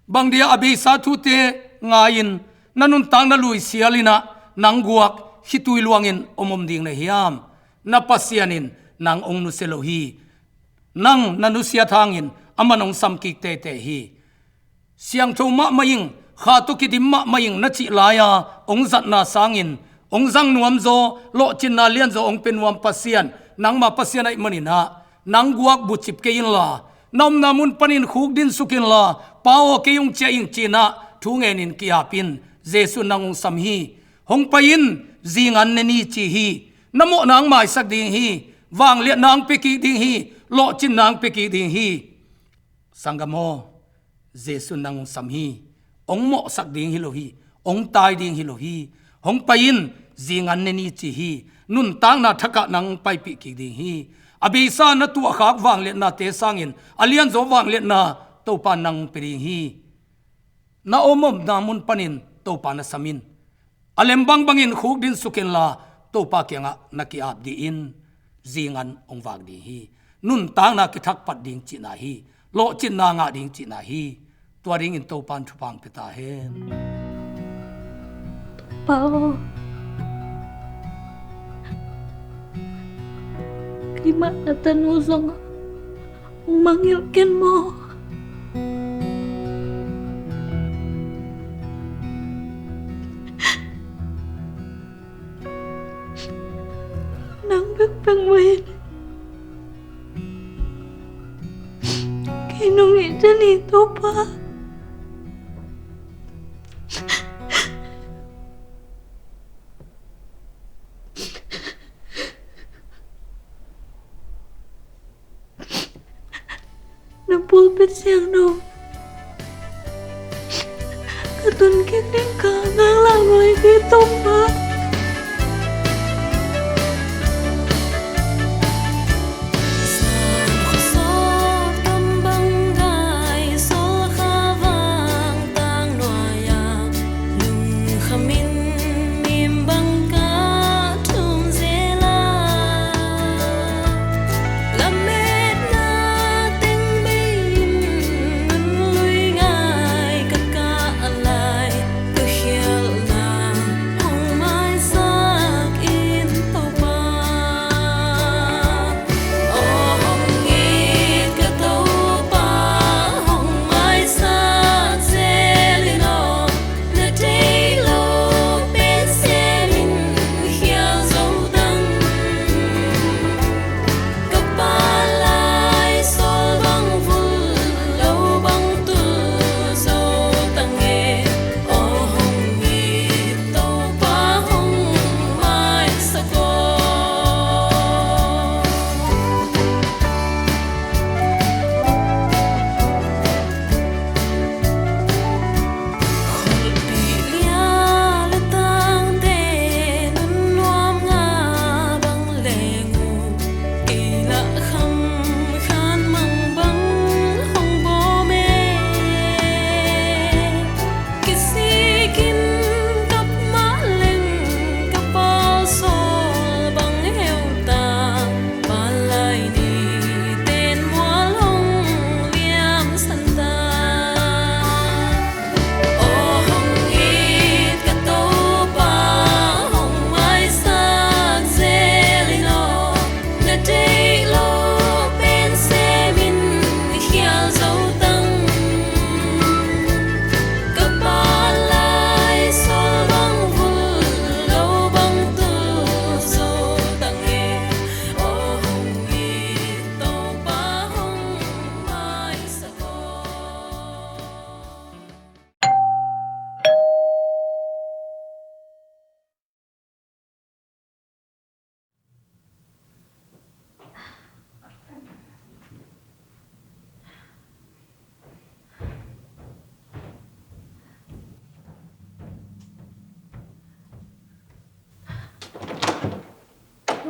Bang dia a beisa thute ngai-in na nuntakna lui sialinah nang guak khitui luangin omom ding na hiam? Na Pasian in nang hong nusia lo hi. Nang na nusiat hangin aman hong samkik teitei hi. Siangtho mahmah ing, kha tawh kidim mahmah ing na cih lai-a hong zatna sangin hong zang nuamzaw, lawhcinna lianzaw hong pia nuam Pasian, nangma Pasian ahih maninah nang guak bucip kei inla, na omna mun panin khukdin suk inla, "Pa aw, kei hong ciah ing," ci-inah thu ngenin ki-ap in. Jesuh in nang hong sam hi. "Hong pai in, zingan ne ni," ci hi. Na mawhna hong maisak ding hi. Vangliatna hong pia kik ding hi. Lawhcinna hong pia kik ding hi. Sanggam aw, Jesuh in nang hong sam hi. Hong mawhsak ding hi lo hi. Hong tai ding hi lo hi. "Hong pai in, zingan ne ni," ci hi. Nuntakna thakah nang hong paipih kik ding hi. A beisa na tuahkhak vangliatnate sangin a lianzaw vangliatna Topa in nang hong pia ding hi. Na omomna mun panin Topa na sam in. A lem bangbangin khukdin suk inla, Topa kiangah na ki-ap dih in. Zingan hong vak ding hi. Nuntakna kithakpat ding cihna hi. Lawhcinna ngah ding cihna hi. Tua dingin Topa in thupha hong pia ta hen. Pa aw, keimah na tanu zongah hong mangngilh ken maw? Nang bekbek mah hi. Kei nong it den hi, Topa. Na pulpit siangtho ka tun kik ding ka ngaklah nuai hi, Topa.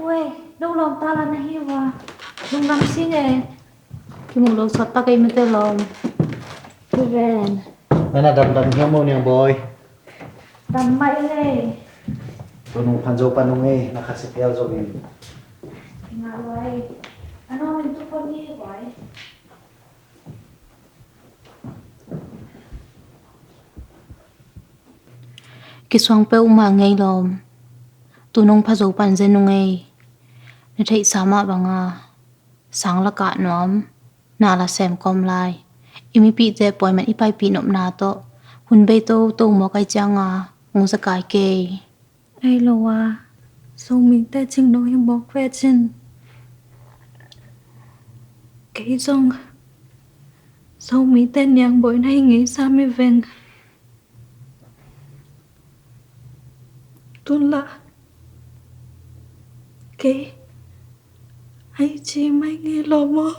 Uai, lo lawm ta la na hi ua. Lungdam sing e. Kimu lo sawt ta kei mate lawm. Kiven. Nana damdam hiam mo Niang Bawi? Dam mai le. Tunung phan zo pan ung e, na khat si pial zo in. Nga uai. Ano min tu pon ni uai. Kisuang peuhmah ngei lawm. Tunung pha zo pan zen ung ei. Na theihsa mah banga sang la kah nuam, na la sem kawm lai. I mipihte pawiman i paipih nopna tawh hun bei toto mawk ai cianga hong zakai kei. Ei lo a, Zomite Cingno hi mawk ve cin. Kei zong Zomite Niang Bawi na hi ngei sa mi veng. Tun la kei ai ci mai ngei lo maw?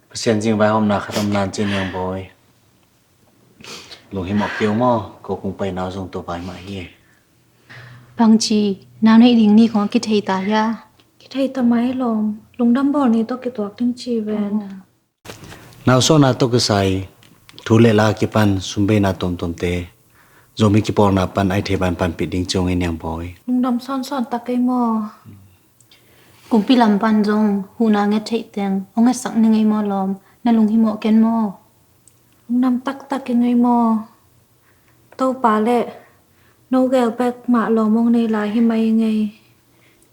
Pasian zing vaihawmna khat om nan ci Niang Bawi. Lunghimawh kei uh maw, ko kung paina uh zong tua vai mah hi. Bangci nau neih ding ni khong a kithei ta hia? Kithei ta mai lawm, lungdam bawl ni tawh kituak ding ci ven. Nau sawhna tawh kisai thu le la kipan sumbeina tuamtuamte Zomi kipawlna pan ai thei ban panpih ding ci ung ei Niang Bawi. Lungdam sawnsawn ta kei maw? Kumpi lam pan zong huhna nget theih teng hong ngetsak ning ei maw lawm? Na lunghimawh ken maw? Lungdam taktak ing ei maw? Topa le no gel bek mah lawm hong nei lai hi mai ing ei.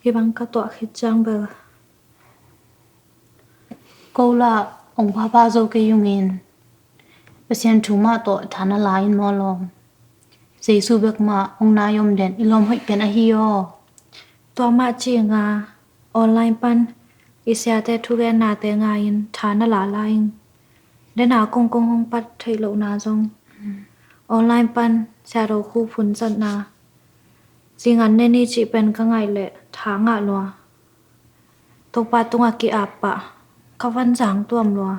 Hih bang ka tuah khit ciang bel. Ko lah hong phapha zo kei ungin Pasian thu mah tawh tha na la in maw lawm? Jesu bek mah hong nai om den i lawm hoih pen ahi aw. Tua mah cinga online pan i siate thugennate ngai-in tha na la lai ing. Dena kongkong hong pat theih lohna zong online pan siato khu phun zatna zingan ne ni cih pen ka ngaih leh tha ngah lua. Topa tungah ki-ap pah ka van zang tuam lua.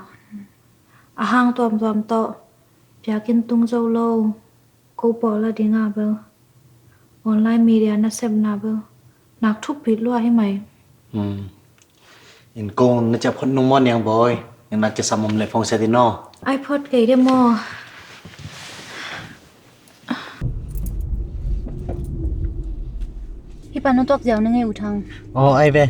A hang tuamtuam tawh biakinn tung zo lo. Ko pawl a dinga bel online media nasepna bel nak thupit lua hi mai. In ko na ciah phot nung maw Niang Bawi? Na kisam om leh phone sia dih naw. Ai phot kei de maw? Hih pan na tuak ziau na ngei U Thang. Aw, ai ve.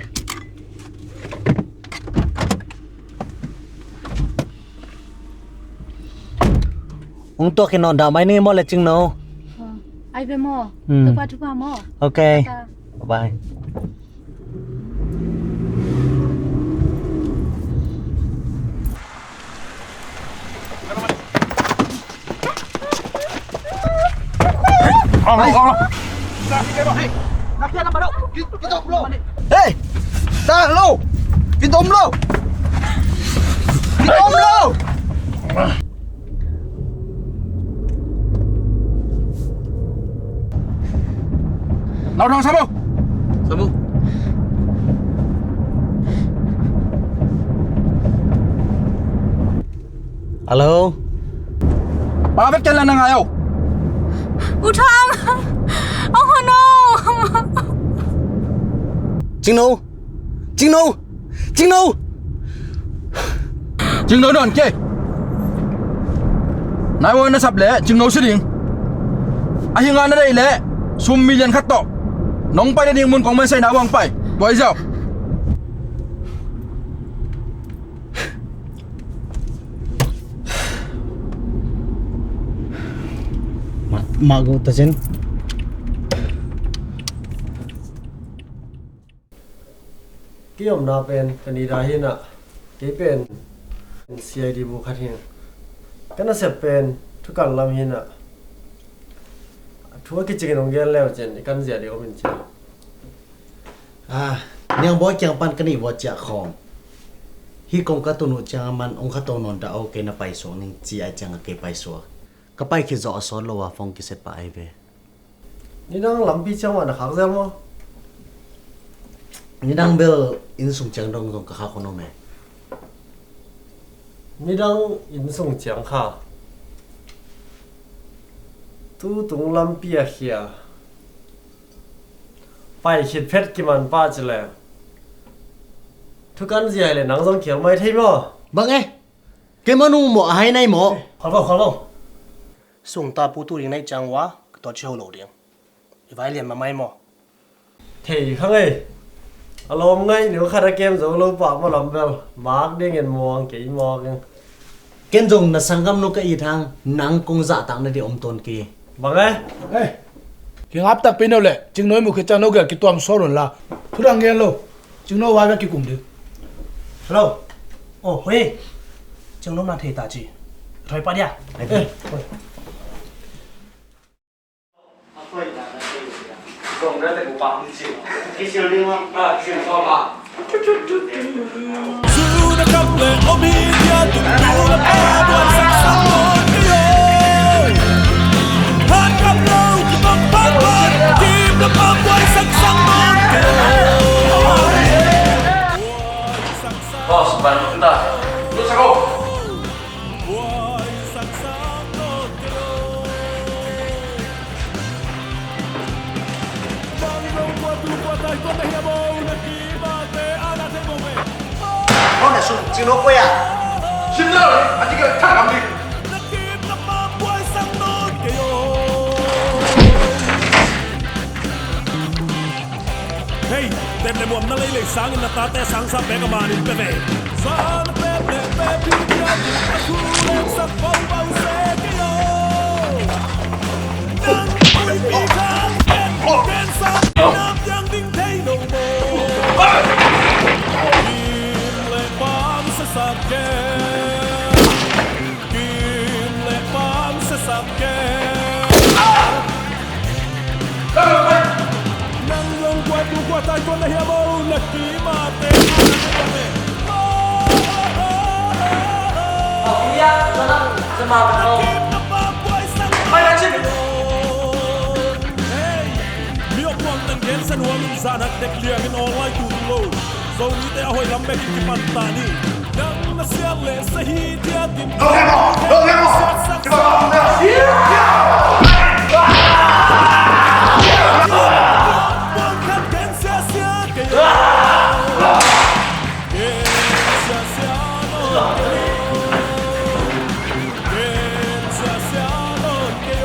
Hong tuak in nawn dah mai ni maw le Cingno. Ai ve maw? Tupa tupa maw? Ok. Bye bye. Hei! Tang lo! Kita om lo! Kita om lo! Lau dong sabu. Sabu. Hello. Ba vet ken la na ngai o. U Thang. Oh no. Cingno. Cingno. Cingno. Cingno don ke. Nai wa na sap le Cingno si ding. A hi nga na dei le sum million khat to. Nong pai ding mun kong man sai na wang pai. Boi zau. Mah go ta cin. Kei omna pen ka ni da hinah kei pen C I D bu khat hin ka nasep pen thukan lam hinah thu a kicingin hong gen leu cin i kan zia ding om in ci. Ah, Niang Bawi kiang pan ka nih vua ciah khawng. Hih kong ka tun uh ciang a man hong kha to nawn dah o, kei na paisuak ning ci ai ciang a kei paisuak. Ka pai khit zawh a sawt lo a phone kiset pah ai ve. Nidang lampi ciang mah na khak zel maw? Nidang bel inn sung ciang dong zong ka khak hun om e. Nidang inn sung ciang kha Tutung lampi a khia. Pai khit phet kiman pah ci le. Thukan zia hi le nang zong kial mai thei maw? Bang e? Keimah nung maw a hai nai maw? Khol vo, khol vo. Sungta pu tu ding nai ciang ua ka tuat ci ho lo ding. I vai lian mamai maw? Thei khang ei. A lawm ngaih neu khat a kem zo lo pah maw lam bel. Mak dingin muang kei mawk ing. Ken zong na sanggamnu ka it hang nang kong zahtak na ding om tawn kei. Bang e? Ei, kingap takpi no le Cingno i muh khit ciang no gel kituam sawl un la. Thudang gen lo. Cingno vai bek kikum ding. Hello. Oh, hoi. Cingno na thei ta ci. Thoi pa dia. Ai, eh, hoi. Boss, ban ta. Lu sa ko. Kau na sun, Cingno koi a. Cingno, a ti ka thang am di. Hei, tep le muam na lei lei sangin na tate a sang sa pek a manin pe ve. Sa na pep le pep hi pia ding a thu lek sak bau bau se kei o. Nang pui pi khang ken ken sa nam yang ding thei lo mo. Kim le pam sa sak ken. Kim le pam sa sak ken. Nang zong kua tu kua tai kua na hiam o, na kim a te. Hey, mi ok kuang tang gen sa nuam in zan hak tek liang in online tu tu lo. Zomite a hoih lam bekin kipan ta ni. Nang na siat le sahi thiat in. Lo hemo! Lo hemo! Kipan ta ni. Buang khat gen sia sia kei. Gen sia sia lo kei. Gen sia sia lo kei.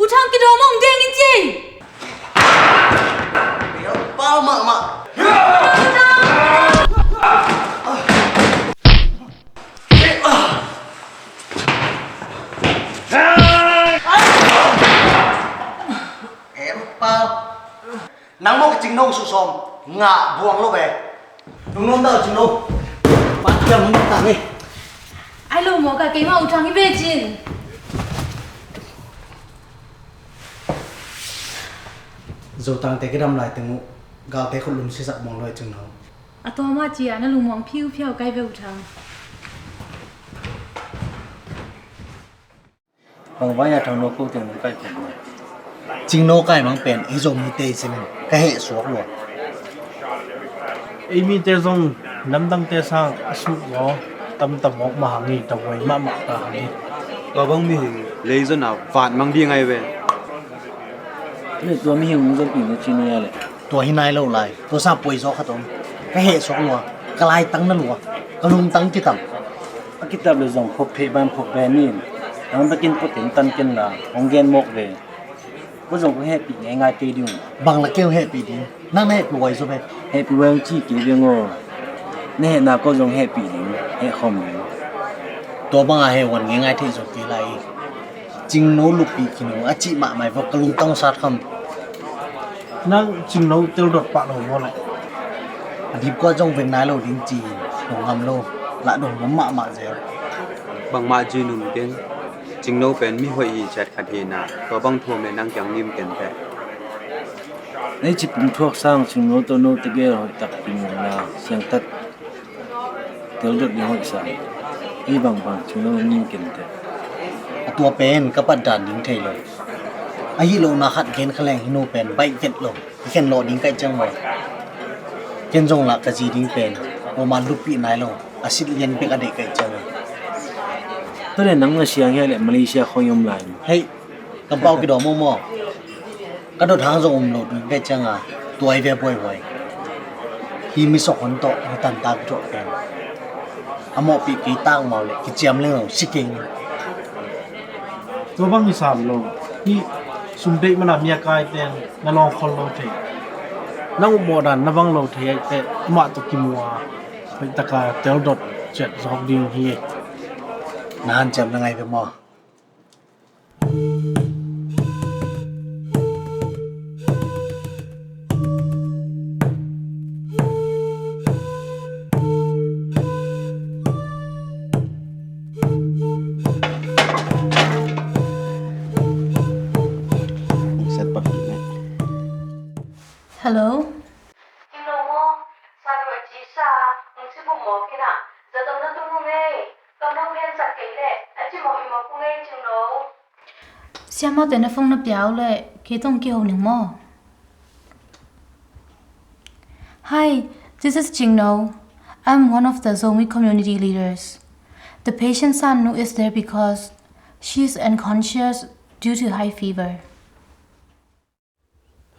U Thang, kidawm hong deng in ci. Pau mahmah. Em pau. Nang maw ka Cingno suhsawm ngah buang lo ve. Nung nuam dah Cingno. Pat kiam hong tak e. Ai lo maw ka, keimah U Thang hi ve cin. Zotangte kidam lai teng uh Galte khut lum sisak mawng lo e Cingno. A tua mah ci-a na lungmuang phiuphiau kai ve U Thang. Bang vai-a Thangno kote nong kai pen maw? Cingno kai mang pen ei Zomite i cih in ka heh suak lua. Ei mite zong namdangte sang a suk law tamtam awk mah hang hi, tavuai mahmah ta hang hi. Tua bang mihing leizon a vat mang ding ai ve. Tua mihing hong zon ping na ci ni a leh. Tua hi nai lo lai. Tua sa puai zaw khat om. Ka heh suak lua. Ka laitang na lua. Ka lungtang kitam. A kitam le zong phop pheh ban phop ben in. Nang bekin putin tan ken la hong gen mawk ve. Ko zong ko hehpih ngeingai kei ding. Bang la kei hong hehpih ding. Nang na hehpih huai zaw ve. Hehpih huai hong ci kei ve ngaw. Na hehna ko zong hehpih ding. Heh khawm ding. Tua banga heh huan ngeingai thei zaw kei lai. Cingno luppih khin uh a cih mahmah vok ka lungtang sat kham. Nang Cingno teldot pah lo maw leh? A dipkuat zong veng nai lo ding ci-in dong ngam lo. Lah dong ngam mahmah zel. Bangmah ci num keng. Cingno pen mi hoih hi ciat khat hi na, tua bang thu om leh nang kiang nim ken teh. Nei ci pum thuak sang Cingno tawh note gel hoih tak kimuhna siangtat. Teldot ding hoih sa. Ei bangbang Cingno ning ken teh. A tua pen ka pat dan ding thei lo. Ahi lohna khat gen kha leng hih nu pen baih vet lo. I khen lawh ding kaih ciang maw? Ken zong lah ka zi ding pen kuaman luppih nai lo. A sit lian bek a deih kaih ciang maw? Tua leh nang na siang hiah leh Malaysia khawng i om lai maw? Hei, kampau kidawm maw maw? Ka dot hang zong um lo ding kaih cianga tua i ve buaihuai. Hi mi sawk hon tawh hi tanta kituah pen a mawhpih kei tangmau leh kiciam leng lo si keng. Tua bang hi sam lo. Hi sum deih mana mi a kaiten na lawng khol lo thei. Nang upmawh dan na bang lo thei aih teh amah tawh kimu a hoihtaka teldot ciat zawk ding hi. Na hanciam na ngai ve maw? Hello. Cingno maw? Sanu a ci sa, hong ci bum maw kina? Zato na tung hong ei. Ka mawh pian sak kei leh a ci maw hi maw kung ei Cingno. Siamahte na phone na pia uh leh kei tong kiho ning maw? Hi, this is Cingno. I'm one of the Zomi community leaders. The patient Sanu is there because she is unconscious due to high fever.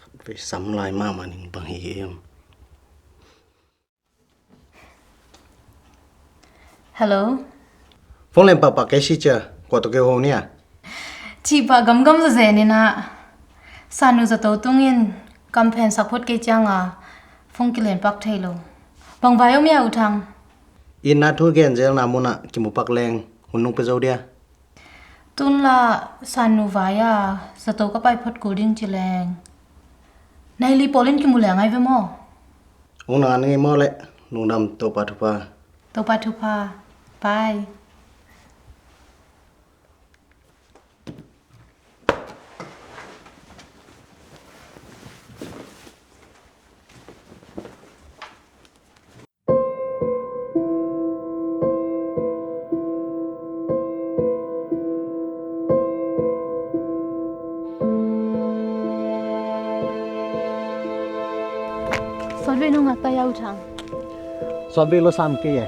Khat vei sam lai mahmah ning bang hi em. Hello. Phone lem pahpah kei si cia, kua tawh kei ho nia? Cih pah gamgam zazen ina. Sanu zato tungin kamphen sak phot kei cianga phone kilen pak thei lo. Bang vai om ia U Thang? Inn a thu gen zelna munah kimu pak leng hun nung pe zo dia. Tunla Sanu vai-a zato ka pai phot kul ding ci leng. Nai li pawlin kimu leng ai ve maw? Ung nangan ngei maw leh lungdam Topa thupha. Topa thupha. Bye. Sawt ve nung a tai a U Thang. Sawt ve lo sam kei e.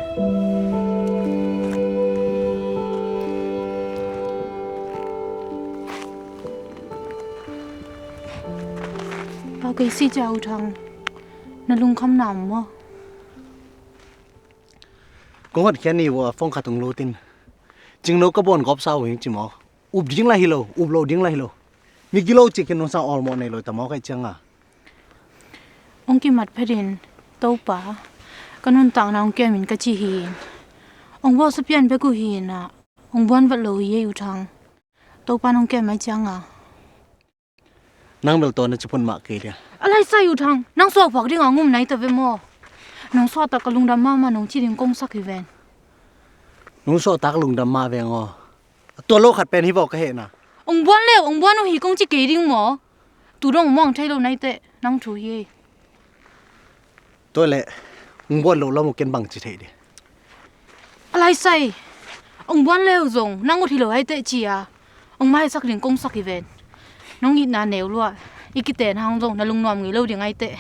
Pau kei si cia U Thang. Na lungkham nam maw? Kong hotkhiat ni uh a phone khat hong lutin Cingno ka bawn gawp sa uh hing ci maw? Up ding lah hi lo, up lo ding lah hi lo. Mi gilo cih khin nungsang awlmawh nei lo ta maw kaih cianga. Hong kimat phetin Topa ka nuntakna hong kemin ka ci hi. Hong bawlsa pian bek uh hi na. Hong buan vat lo hi ei U Thang. Topa nong kem ai cianga. Nang bel tawh na ci phun mah kei lia. A laisai U Thang, nang suakphuak dinga ngum nai ta ve maw? Nong suahtak ka lungdam mahmah nong ci ding kong sak hi ven. Nong suahtak lungdam mah veng aw. A tua lo khat pen hi vaw ka hehna. Ong buan leu, ong buan uh hi kong ci kei ding maw? Tu dong muang thei lo nai teh, nang thu hi ei. Tua leh hong buan loh lam uh ken bang ci thei ding? A lai sai, hong buan le uh zong nang ut hi lo hi teh ci-a hong maisak ding kong sak hi ven. Nong itna neu lua, i kiten hang zong na lungnuam ngei lo ding hi teh.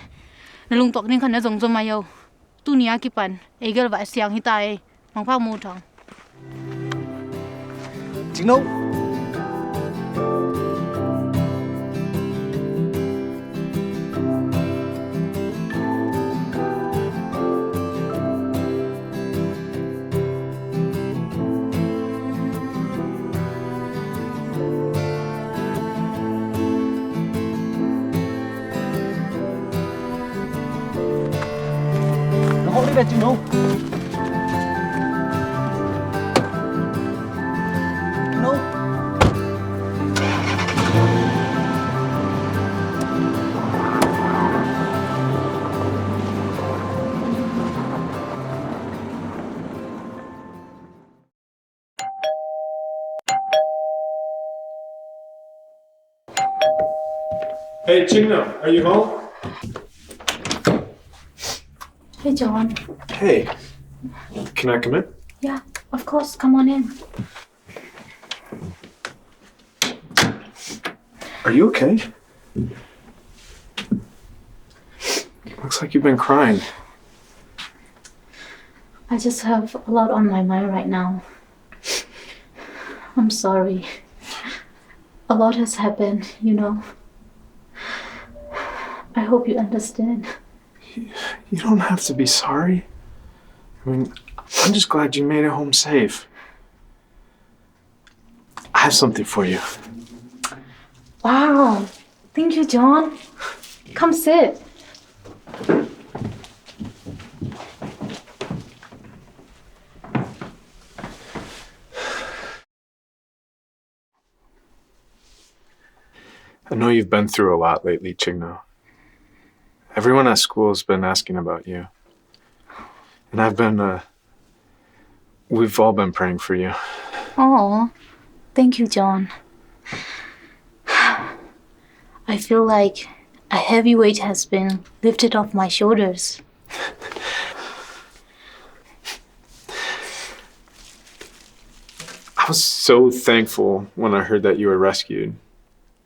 Na lungtuak ding khat na zong zom hi o. Tuni a kipan ei gel vai siang hi ta ei. Mangpha mu thang. Cingno. Hey, Chingno, are you home? Hey, John. Hey, can I come in? Yeah, of course. Come on in. Are you okay? Looks like you've been crying. I just have a lot on my mind right now. I'm sorry. A lot has happened, you know. I hope you understand. You don't have to be sorry. I mean, I'm just glad you made it home safe. I have something for you. Wow. Thank you, John. Come sit. I know you've been through a lot lately, Chingno. Everyone at school has been asking about you. And I've been, uh, we've all been praying for you. Oh, thank you, John. I feel like a heavy weight has been lifted off my shoulders. I was so thankful when I heard that you were rescued.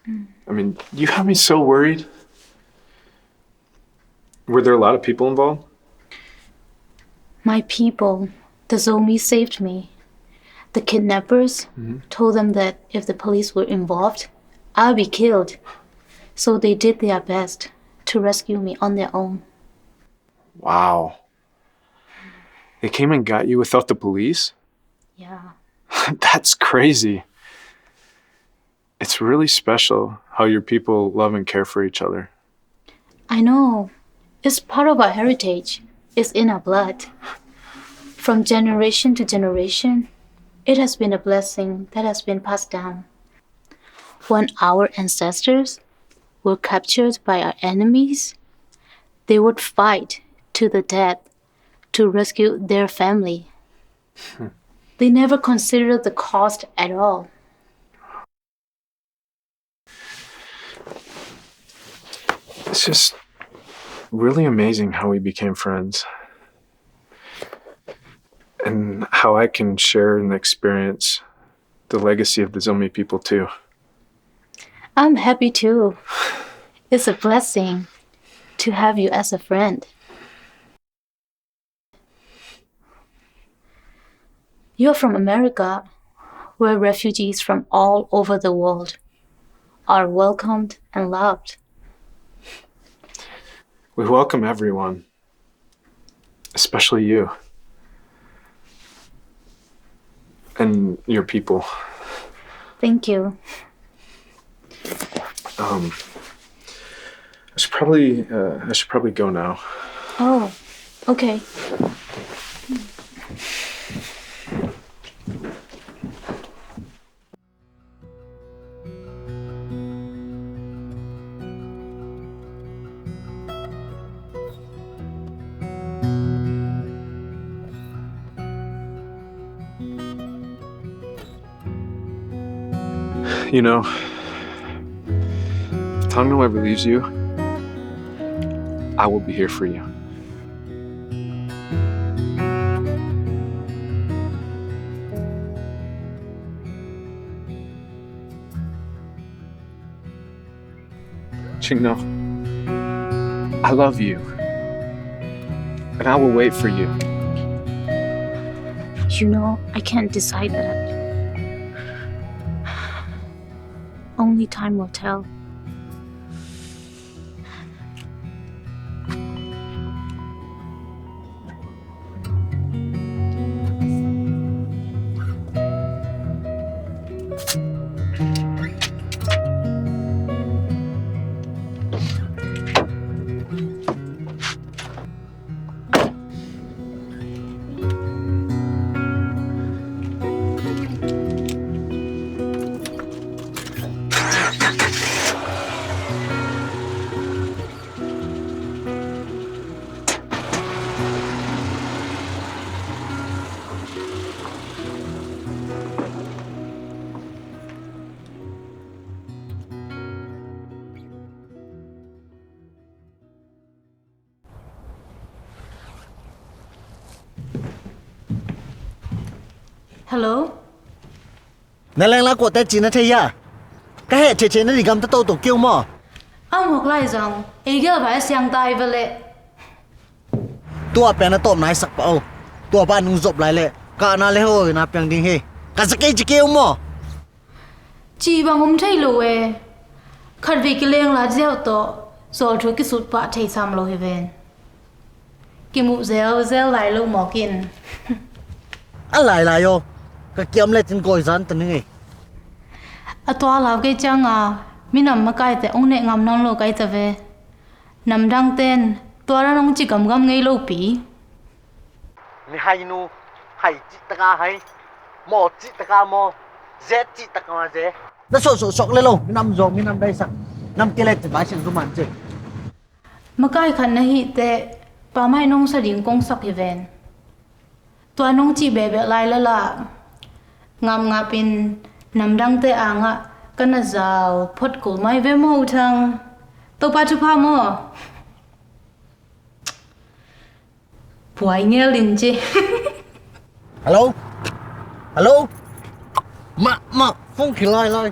Mm. I mean, you had me so worried. Were there a lot of people involved? My people, the Zomi, saved me. The kidnappers, mm-hmm, told them that if the police were involved, I'll be killed. So they did their best to rescue me on their own. Wow. They came and got you without the police? Yeah. That's crazy. It's really special how your people love and care for each other. I know. It's part of our heritage. It's in our blood. From generation to generation, it has been a blessing that has been passed down. When our ancestors were captured by our enemies, they would fight to the death to rescue their family. Hmm. They never considered the cost at all. It's just really amazing how we became friends. And how I can share and experience the legacy of the Zomi people too. I'm happy too. It's a blessing to have you as a friend. You're from America, where refugees from all over the world are welcomed and loved. We welcome everyone, especially you and your people. Thank you. Um, I should probably, uh, I should probably go now. Oh, okay. You know, if Tangno ever leaves you, I will be here for you. Ching No, I love you, and I will wait for you. You know, I can't decide that. Only time will tell. Hello? Na lengla kuate ci na thei hia? Ka heh thei thei na digam ta toto kiu maw? A mawk lai zong ei gel vai a siang tai ve leh. Tua pen a tawp nai sak pah o. Tua pa nung zop lai leh ka na le ho na piang ding hi. Ka za kei ci kiu maw? Ci bang um thei lo e. Khat vei kileng lat ziau tawh zawl thu kisut pah thei sam lo hi ven. Kimuh zel zel lai lo mawk in. A lai lai aw. Ka kiam le cin kawi zan ta ning ei. A tua lau kei cianga minam makaite ong neh ngam nawn lo kai ta ve. Namdang ten tua ran ong ci gamgam ngei lo pi. Mihainu hai cih taka hai, maw cih taka maw, ze cih taka maw ze. Na sawh sawh sawk le lo, minam zawng minam daisak, nam kile ci vai sin zuman ci. Makai khat na hih teh pamai nong sa ding kong sak hi ven. Tua nong cih bebeh lai lala ngapngap in namdangte angah ka na zau phot kul mai ve maw U Thang. Topa thupha maw? Puai ngel in ci. Hello? Hello? Mah, mah, phone khi lai lai.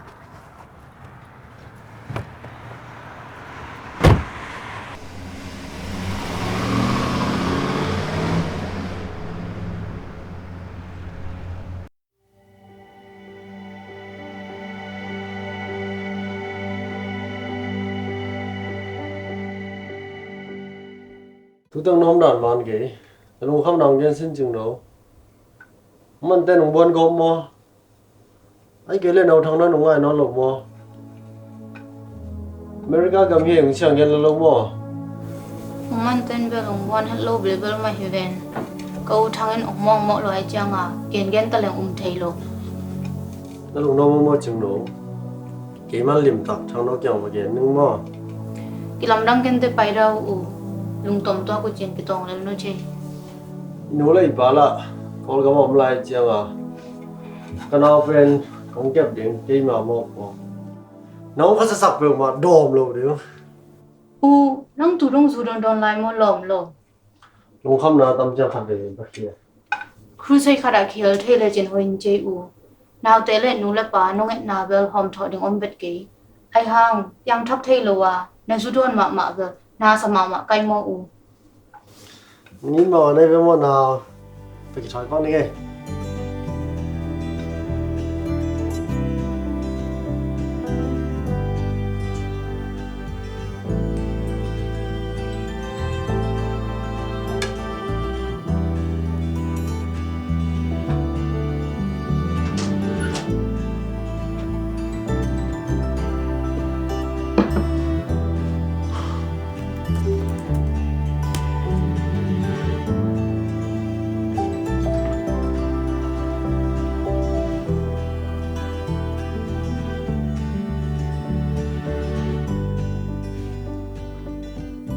Tutak na om dan man kei, na lungkham nang gen sin cing no. Mante nung buan gawp maw? Ai kei le no thang na nung ngai nawn lo maw? America gam hi ung siang gen lo maw? Ung man ten bel ung buan het lo bilbel mah hi ven. Ka U Thang in ung mawngmawh lo ai cianga gen gen ta leng um thei lo. Na lungnuam maw cing no? Kei man limtak thang no kiang va gen ning maw? Kilamdang kente pai rau u. Lungtom tuak u cin kitawng lel no cei. I nu le i pa lah Kawlgam a om lai cianga ka nau pen kong kep ding keima mawk maw? Nong khasasak peuhmah dawm lo ding. U, nang tu dong zu dawndawn lai maw lawm lo? Lungkhamna tam ciang khat vei in ka khia. Crusade khatah khel thei lecin hoih in cei u. Naute le nu le pa nong etna bel hawm thawh ding om bet kei. Ai hang, piang thak thei lo a, na zu dawn mahmah bel, na sa mahmah kai maw u. Ni maw nei ve maw nau. Tua kithawi pak ning ei.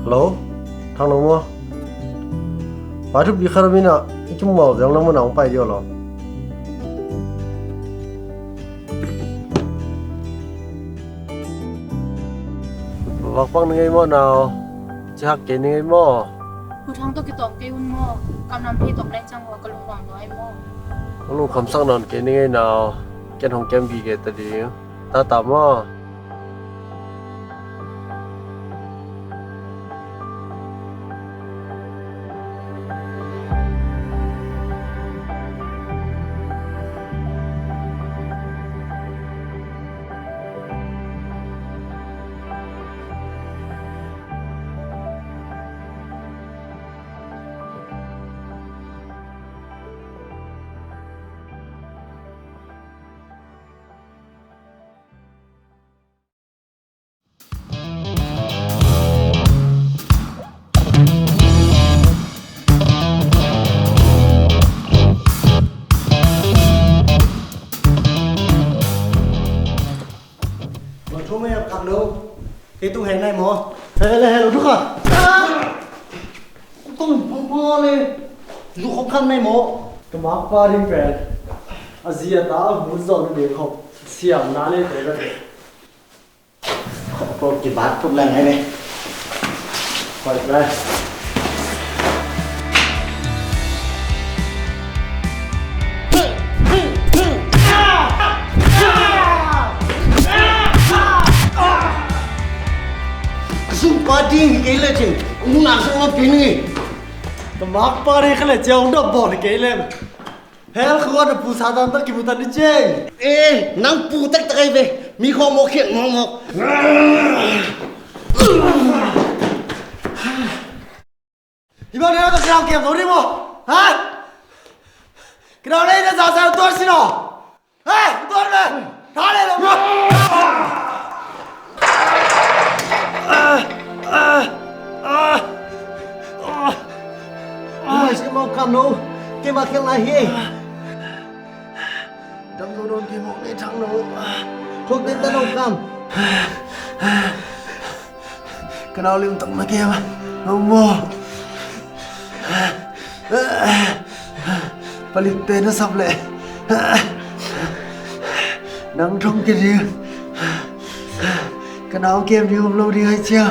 Hello, Thang Nung maw? Pai thupi khat a minah i kimu mawh ziau na munah hong pai dih aw law. Vakpak ni ngei maw nau? Cihak kei ni ngei maw? Pu Thang tawh kitawm kei un maw? Kamnam phei tawm lai cang ua ka lungnuam nuai maw? Hong lungkhamsak nawn kei ni ngei nau. Ken hong kem gige ta ding. Tata maw? Lo thu mai a kap lo. Kei tung heng nai maw? He le he lo thu kha. Kong pho pho le. Zu khong kham nai maw? Ka makpa ding pen a zi a ta a hun zawh na ding khop siam na le te ka te. Khop khop kibat khop leng ai ne. Khop le. Ka sumpa ding hi kei le cin, ung nak sang ma pin ngi. Ka makpa ding kha le cin, ung dap bawl hi kei le. Hell khua na pu Satan tak kimu tan ni cing. Eh, nang pu tak tak ai ve. Mi khua mawk khiat mawk mawk. Hi bang na ka kau kiam zo ni maw? Ha? Kau le na za za tuar si no. Hei, tuar le. Tha le lo maw? Ui, si maw kam no. Kei ma khial lai hi. Dam zo non kei mawk nei thang no. Thuk den ta no kam. Ka nau lim tak na kem a, no maw? Palik te na sap leh nang thong ke ding. Ka nau kem ding om lo ding ai cia.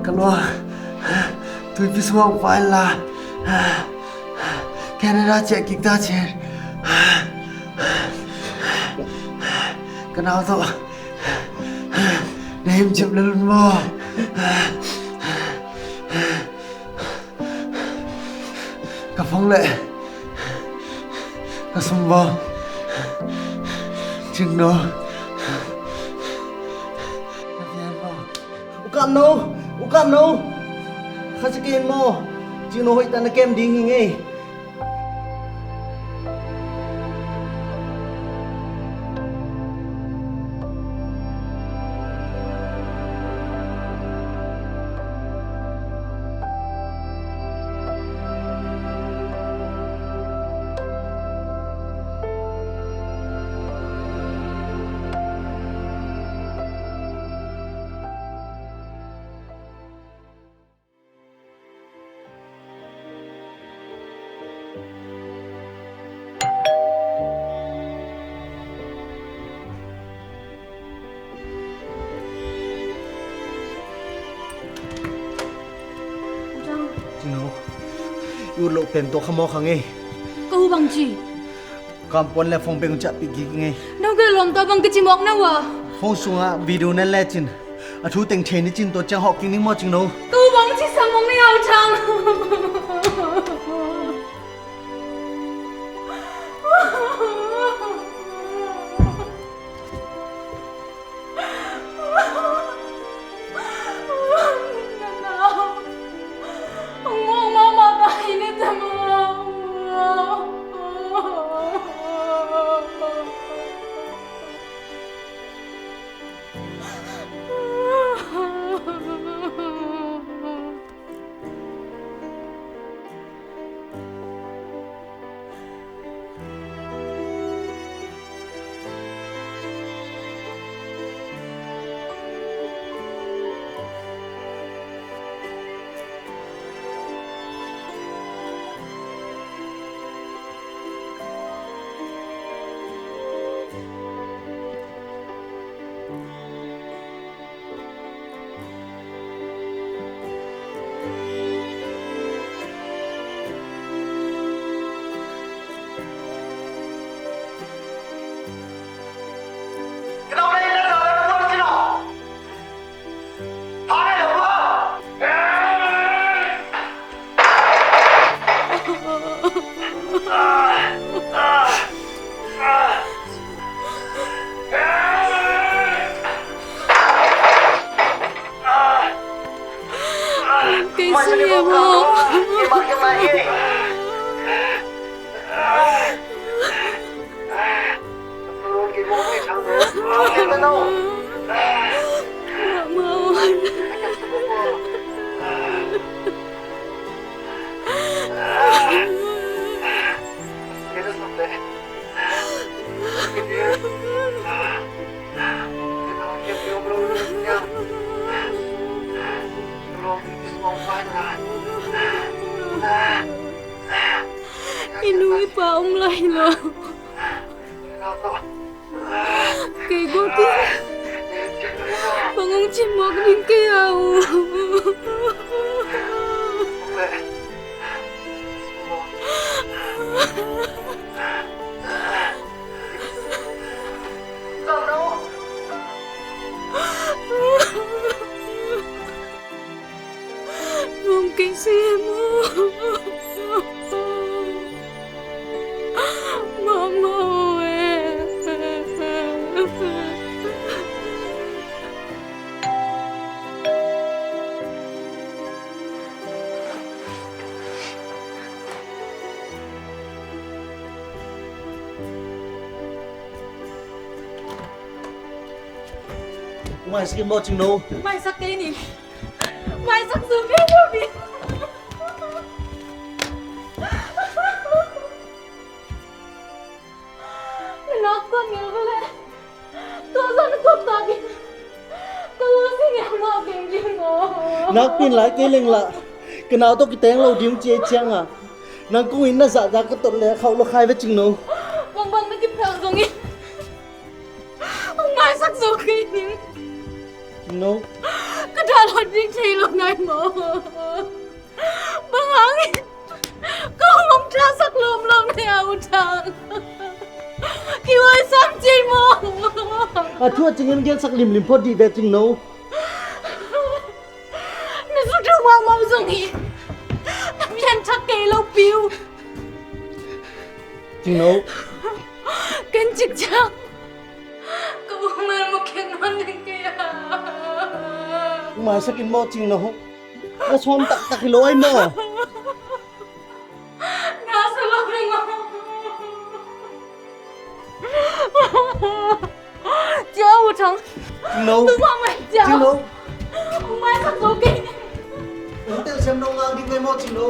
Ka luang tuipi suang pai la. Canada ciah kik ta cin. Ka nau tawh na him cip le lun maw? Ka phong le ka sum bawm. Cing no. U kap no, u kap no. Kha si ken maw? Cing no hoih ta na kem ding hi ngei. Cing no, i ut loh pen tawh kha mawk kha ngei. Ka u bang ci. Kampuan le phone beng ciahpih kik ngei. No gel lawm tawh bang ka ci mawk na uh a. Phone sungah video na lecin a thu teng thei ni cin tua ciang hawh kik ning maw Cing no. Ka u bang ci sang mawk na uh a Thang. I nu i pa om lai lo. Kei guak in bang hong ci mawk ding kei a uh. Nuam kei si e maw? Mama e. Maisak in maw, Cingno? Maisak kei ning. Maisak zo kei lo ding. Nak kua ngil vele. Tua zan kua ta ding. Ka lo si ngel mah kei ding maw? Nakpi in lai kei leng lah ka nau tawh kiteng lo ding ci ei ciangah nang kong in na zahzah ka tot le khauh lo khai ve, Cingno. Bang bang na kiphelh zongin hong maisak zo kei ning. Cingno. Ka dah lo ding thei lo nai maw? Bang hangin ka hong omthasak lawmlawm le a U Thang. Kihuai sam ci maw? A thu a cingin gensak limlim phot dih ve, Cingno. Na suthu mahmah uh zong hi. Na pianthak kei lo piu. Cingno. Kan cik ciang ka umel mu khen man ding kei a. Maisak in maw, Cingno? Na sawm taktak hi lo ai maw? Na sa lo ring aw. Cia U Thang. Cingno. Tu mah mai cia. Cingno. Maisak zo kei. Hong telsiam dong ngal ding ngai maw, Cingno?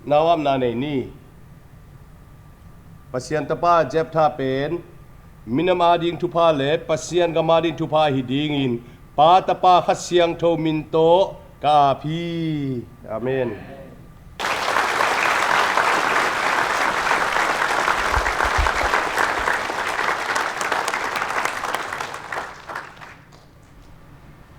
Nauamna nei ni. Pasian tapa Jephthah pen minam ading thupha le Pasian gam ading thupha hi dingin Pa, Tapa, Kha Siangtho min tawh ka ap hi. Amen.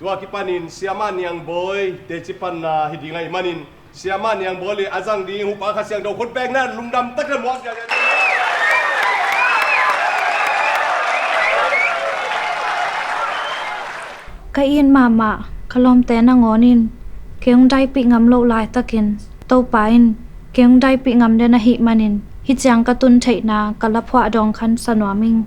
Tua kipanin Siamah Niang Bawi teci panna hi ding ahih manin Siamah Niang Bawi le a zang ding Huhpa Kha Siangtho khut bengna lungdam tak le muak. Ka it mahmah ka lawmte nangawn in kei hong daipih ngam loh laitakin Topa in kei hong daipih ngam den ahih manin hih ciang ka tun theihna ka laphuah dawng khan sa nuam ing.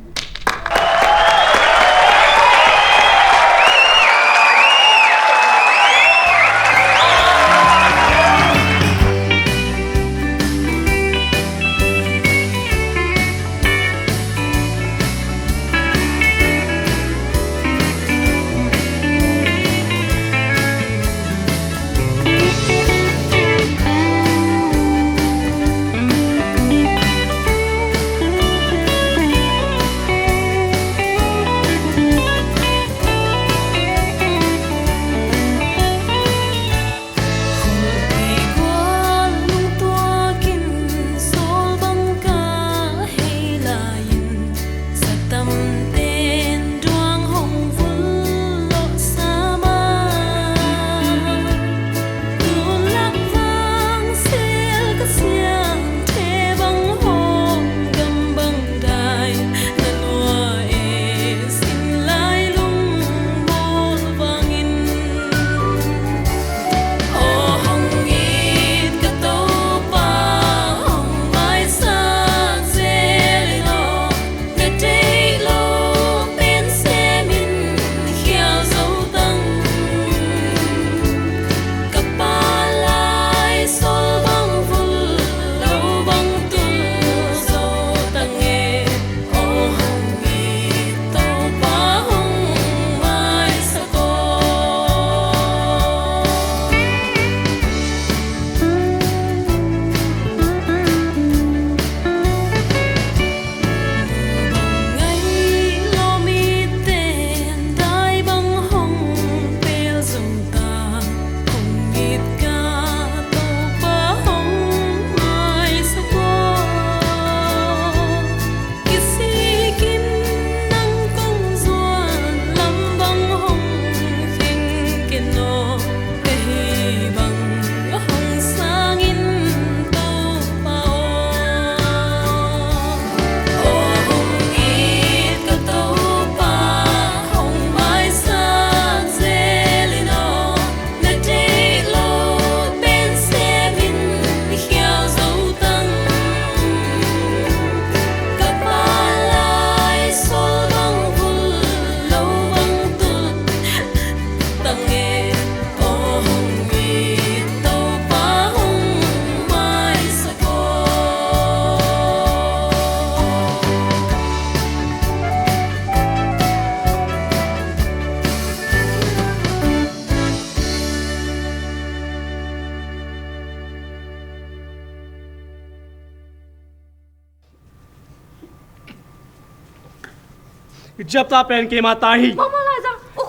Japta pen keima ta hi.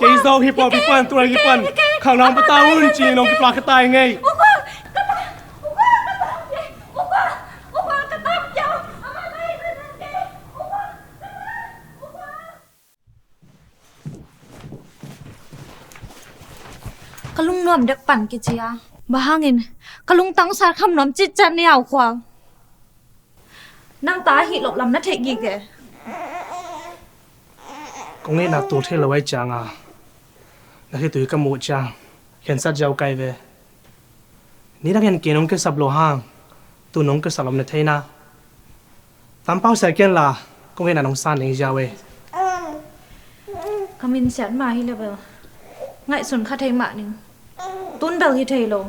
Kei zong hi pawlpi pan, tua hi pan, khang nang pata un ci nong kiplak ka ta hi ngei. Ka lungnuam dek pan kici a, bang hangin ka lungtang sat kham nuam citciat ni a, U Khual. Nang ta ahih loh lam na theih gige. Kong ngeina tul thei lo ahih cianga na khitui ka muh ciang khensat ziau kai ve. Nidangin kei nong kisap loh hang tu nong kisap lo na thei na. Tampau sia ken la, kong ngeina nong san ding ziau e. Ka minsiat mah hi le bel ngaihsun kha thei mah ning. Tun bel hi thei lo.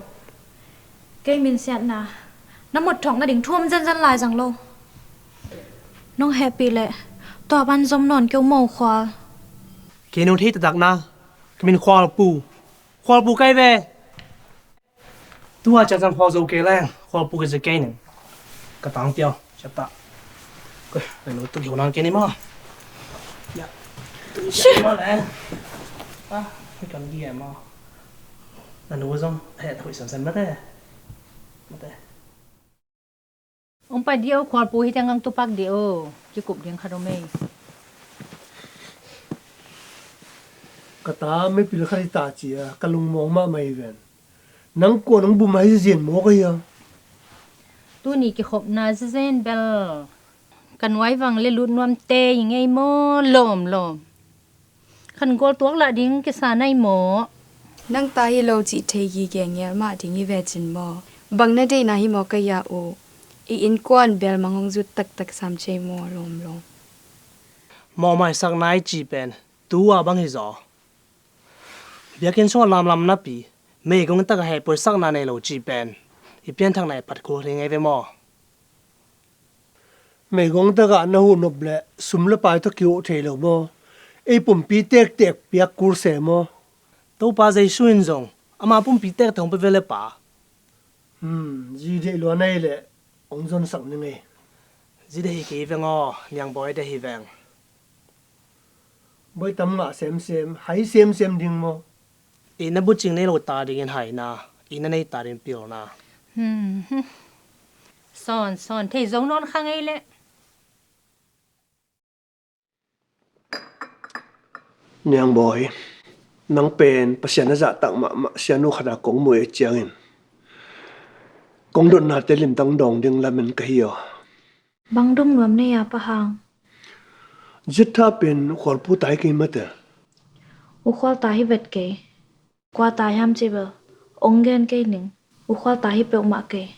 Kei minsiatna na mut thawk nading thu om zenzen lai zang lo. Nong hehpih leh tua ban zom nawn kei un maw, Khual. Kei nong thei taktak na, ka min Khualpu. Khualpu kai ve. Tua ciang zang Khual zo kei leng Khualpu ka zia kei ning. Ka tang piau. Siapa? Koi, na nu tu kiu nang kini mo. Ya. Tu kiu mo le. Ah, koi kan dia mo. Na nu zong he thui san san mate. Mate. Ong pai dia o, Khualpu hi teng ang tupak dia o. Kikup ding khat om ei. Ka ta mei pil khat hi ta cia ka lungmong mahmah hi ven. Nang kuan hong bum hai zizin maw ka hia? Tuni kikhopna zizin bel ka nuai vang le lut nuam te i ngei maw lawm lawm. Khan gual tuak lah ding kisa nai maw? Nang ta hi lo cih thei gige ngel mah ding hi ve cin maw? Bang na deihna hi maw ka hia uh? I innkuan bel mang hong zut taktak sam cei maw lawm lawm. Mawhmaisak nai cih pen tu a bang hi zaw. Biakinn sungah lamlam napi meigong taka hehpuaisakna nei lo cih pen i pianthakna i patkul hi ngei ve maw? Meigong takah na huh nop le sum le pai tawh kihuh thei lo maw? Ei pumpi tektek piak kul se maw? Topa Jesu in zong ama pumpi tektek hong pe ve le pa. Hmm, zi deih lua nei le hong zonsak ni ngei. Zi deih hi kei veng aw, Niangbawi deih hi veng. Bawi tam ngah semsem, hai semsem ding maw? I na bucing nei lo ta dingin haina, i na nei ta dingin pilna. Hmm, hmm. Sawn, sawn, thei zo nawn kha ngei leh. Niangbawi, nang pen Pasian a zahtak mahmah sianu khat a kong muh e ciangin kong dotnate limtang dawng ding lamen ka hi aw. Bang dong nuam nei a Pa Hang? Ziatha pen Khualpu ta hi kei mate. U Khual ta hi vet kei. Kua ta hiam ci bel ong gen kei ning. U Khual ta hi peuhmah kei.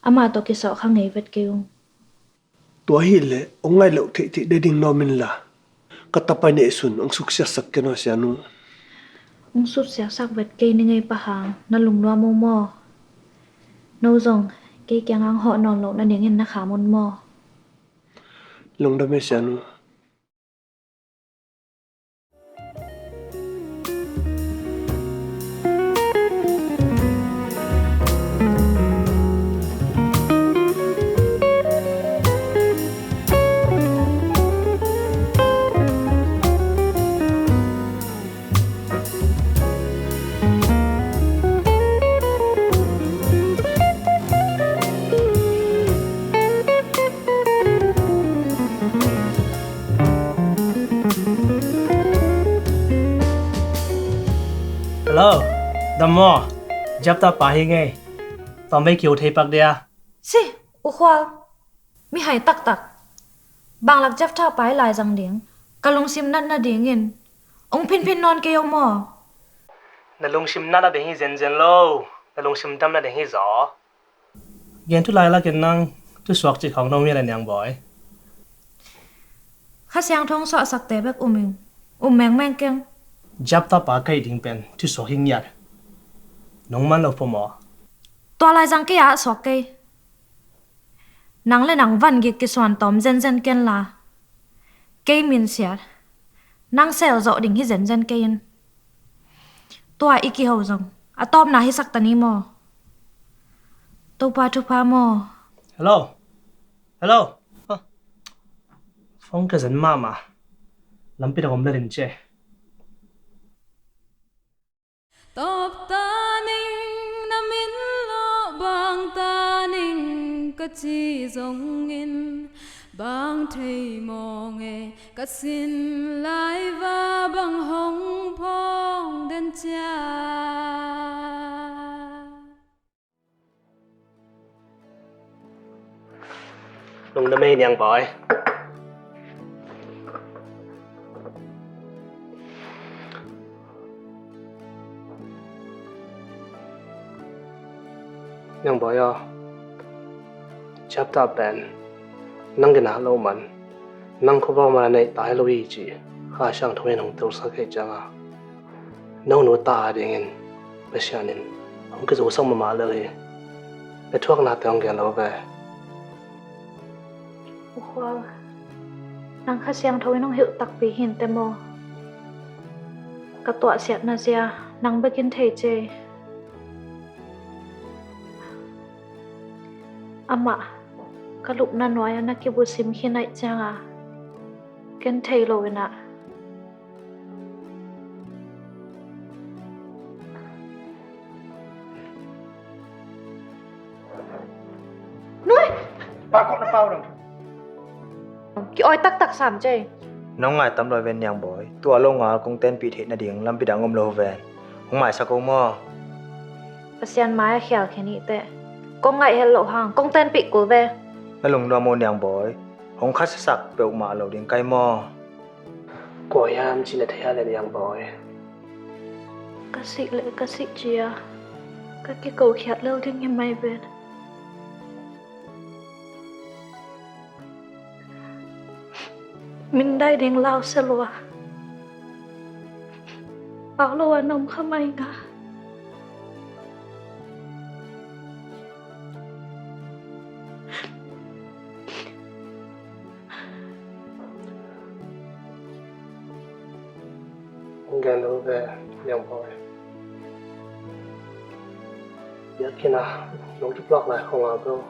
Amah tawh kisawh kha ngei vet kei ung. Tua hileh ong ngaih loh theihtheih de ding nuam inla ka tapai neihsun ong suksiatsak ken aw sianu. Ong suksiatsak vet kei ni ngei Pa Hang, na lungnuam uh maw? No zong kei kiangah hong hawh nawn loh nadingin na kham un maw? Lungdam e sianu. Hello, dam maw? Japta pa hi ngei. Tawm vei kiho thei pak dia. Si, U Khual. Mihai taktak. Banglak Japta pa i lai zang ding. Ka lungsim nat nadingin ong phinphin nawn kei o maw? Na lungsim nat nading hi zenzen lo. Na lungsim dam nading hi zaw. Gen thu lai lakin nang thusuak cih khawng na um hi a le Niangbawi. Kha Siangtho hong suahsakte bek um ing. Um mengmeng keng. Japta pa ka hih ding pen thusuak hi ngiat. Nong man lo pua maw? Tua lai zang kei a suak kei. Nang le nang van gik kisuan tawm zenzen ken la. Kei minsiat. Nang sel zawh ding hi zenzen kei in. Tua i kiho zong a tawpna hisak ta ni maw? Topa thupha maw? Hello. Hello. Huh. Phone ka zen mahmah. Lampi dang om le ding ci. Tawp ta ning, na min lawh bang ta ning ka ci zongin, bang thei mawng e, ka sin lai va bang hong phawng den cia. Lungdam ei Niang Bawi. Niang Bawi aw, ciaptah pen nang gina lo man, nang khuavak man a neih ta hi lo hi ci Kha Siangtho in hong telsak kei cianga, nong nu ta a dingin Pasian in hong kizosak mahmah lel hi. Bia thuaknate hong gen lo ve. U Khual, nang Kha Siangtho in hong hilh takpi hi inteh maw? Ka tuahsiatna zia nang bekin thei ci. Amah ka lupna nuai-ah na kibusim khin ahih cianga ken thei lo inah. Nui! Pa kawh na pau dong. Ki-awi taktak sam cei. Nong ngai tam lo ven Niang Bawi. Tua lo ngal kong tenpih theih nading lampi dang om lo ven. Hong maisak o maw? Pasian mai-ah khial khin hi teh. Kong ngaih het loh hang kong tenpih kul ve. Na lungnuam o Niang Bawi. Hong khatsasak peuhmah lo ding kai maw? Kua hiam cih na thei a le Niang Bawi? Ka sih le ka sih cia ka kikokhiat lel ding hi mai ven. Min dai ding lau se lua. Pau lo a na om kha mai nga. Hong gen lo ve Niang Bawi. Biakinn ah nong kiplak lai khong a bro,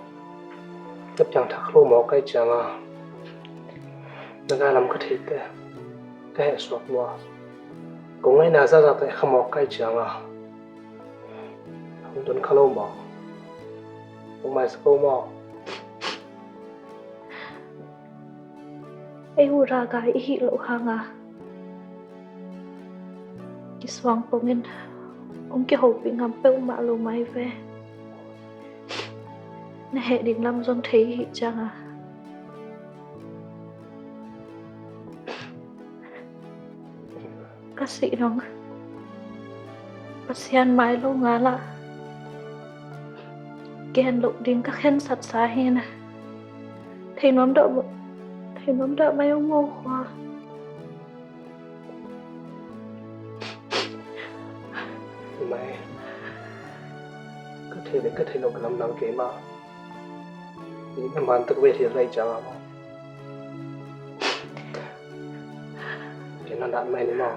ka piangthak lo mawk kai cianga na gailam ka theite ka heh suak lua. Kong ngaihna zahzah tawh kha mawk kai cianga hong don kha lo maw? Hong maisak o maw? Ei u ragai i hih loh hanga kisuang pongin hong kihopih ngam peuhmah lo mai ve. Na heh ding lam zong thei i hih cianga ka sih dong Pasian mai lo ngalah gen loh ding ka khensatsa hi na. Thei nuam dah, thei nuam dah mai ung maw Khua? Mai, ka thei le ka thei lo ka lam nang kei mah. Ih na man tak ve thei lai ciang a maw? Kei na dat mai ni maw?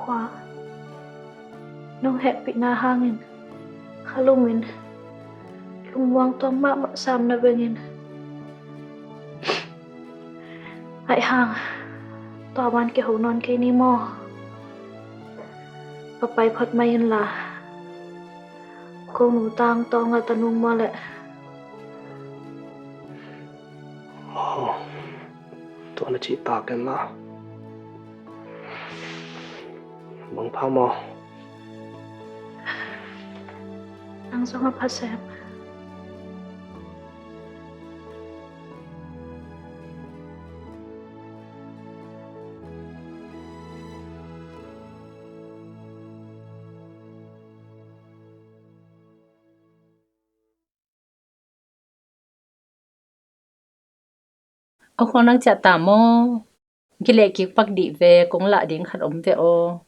Khua, nong hehpihna hangin kha lumin lungmuang tuam mahmah sam na vengin. Aih hang tua van kiho nawn kei ni maw? Ka pai phot mai inla ko nu tang tawng a ta nung maw leh? Tua na cih tak en la. Bang pha maw? Nang zong a pha sem. A Khua, nang ciah ta maw? Kileh kik pak dih ve, kong lah ding khat om ve aw.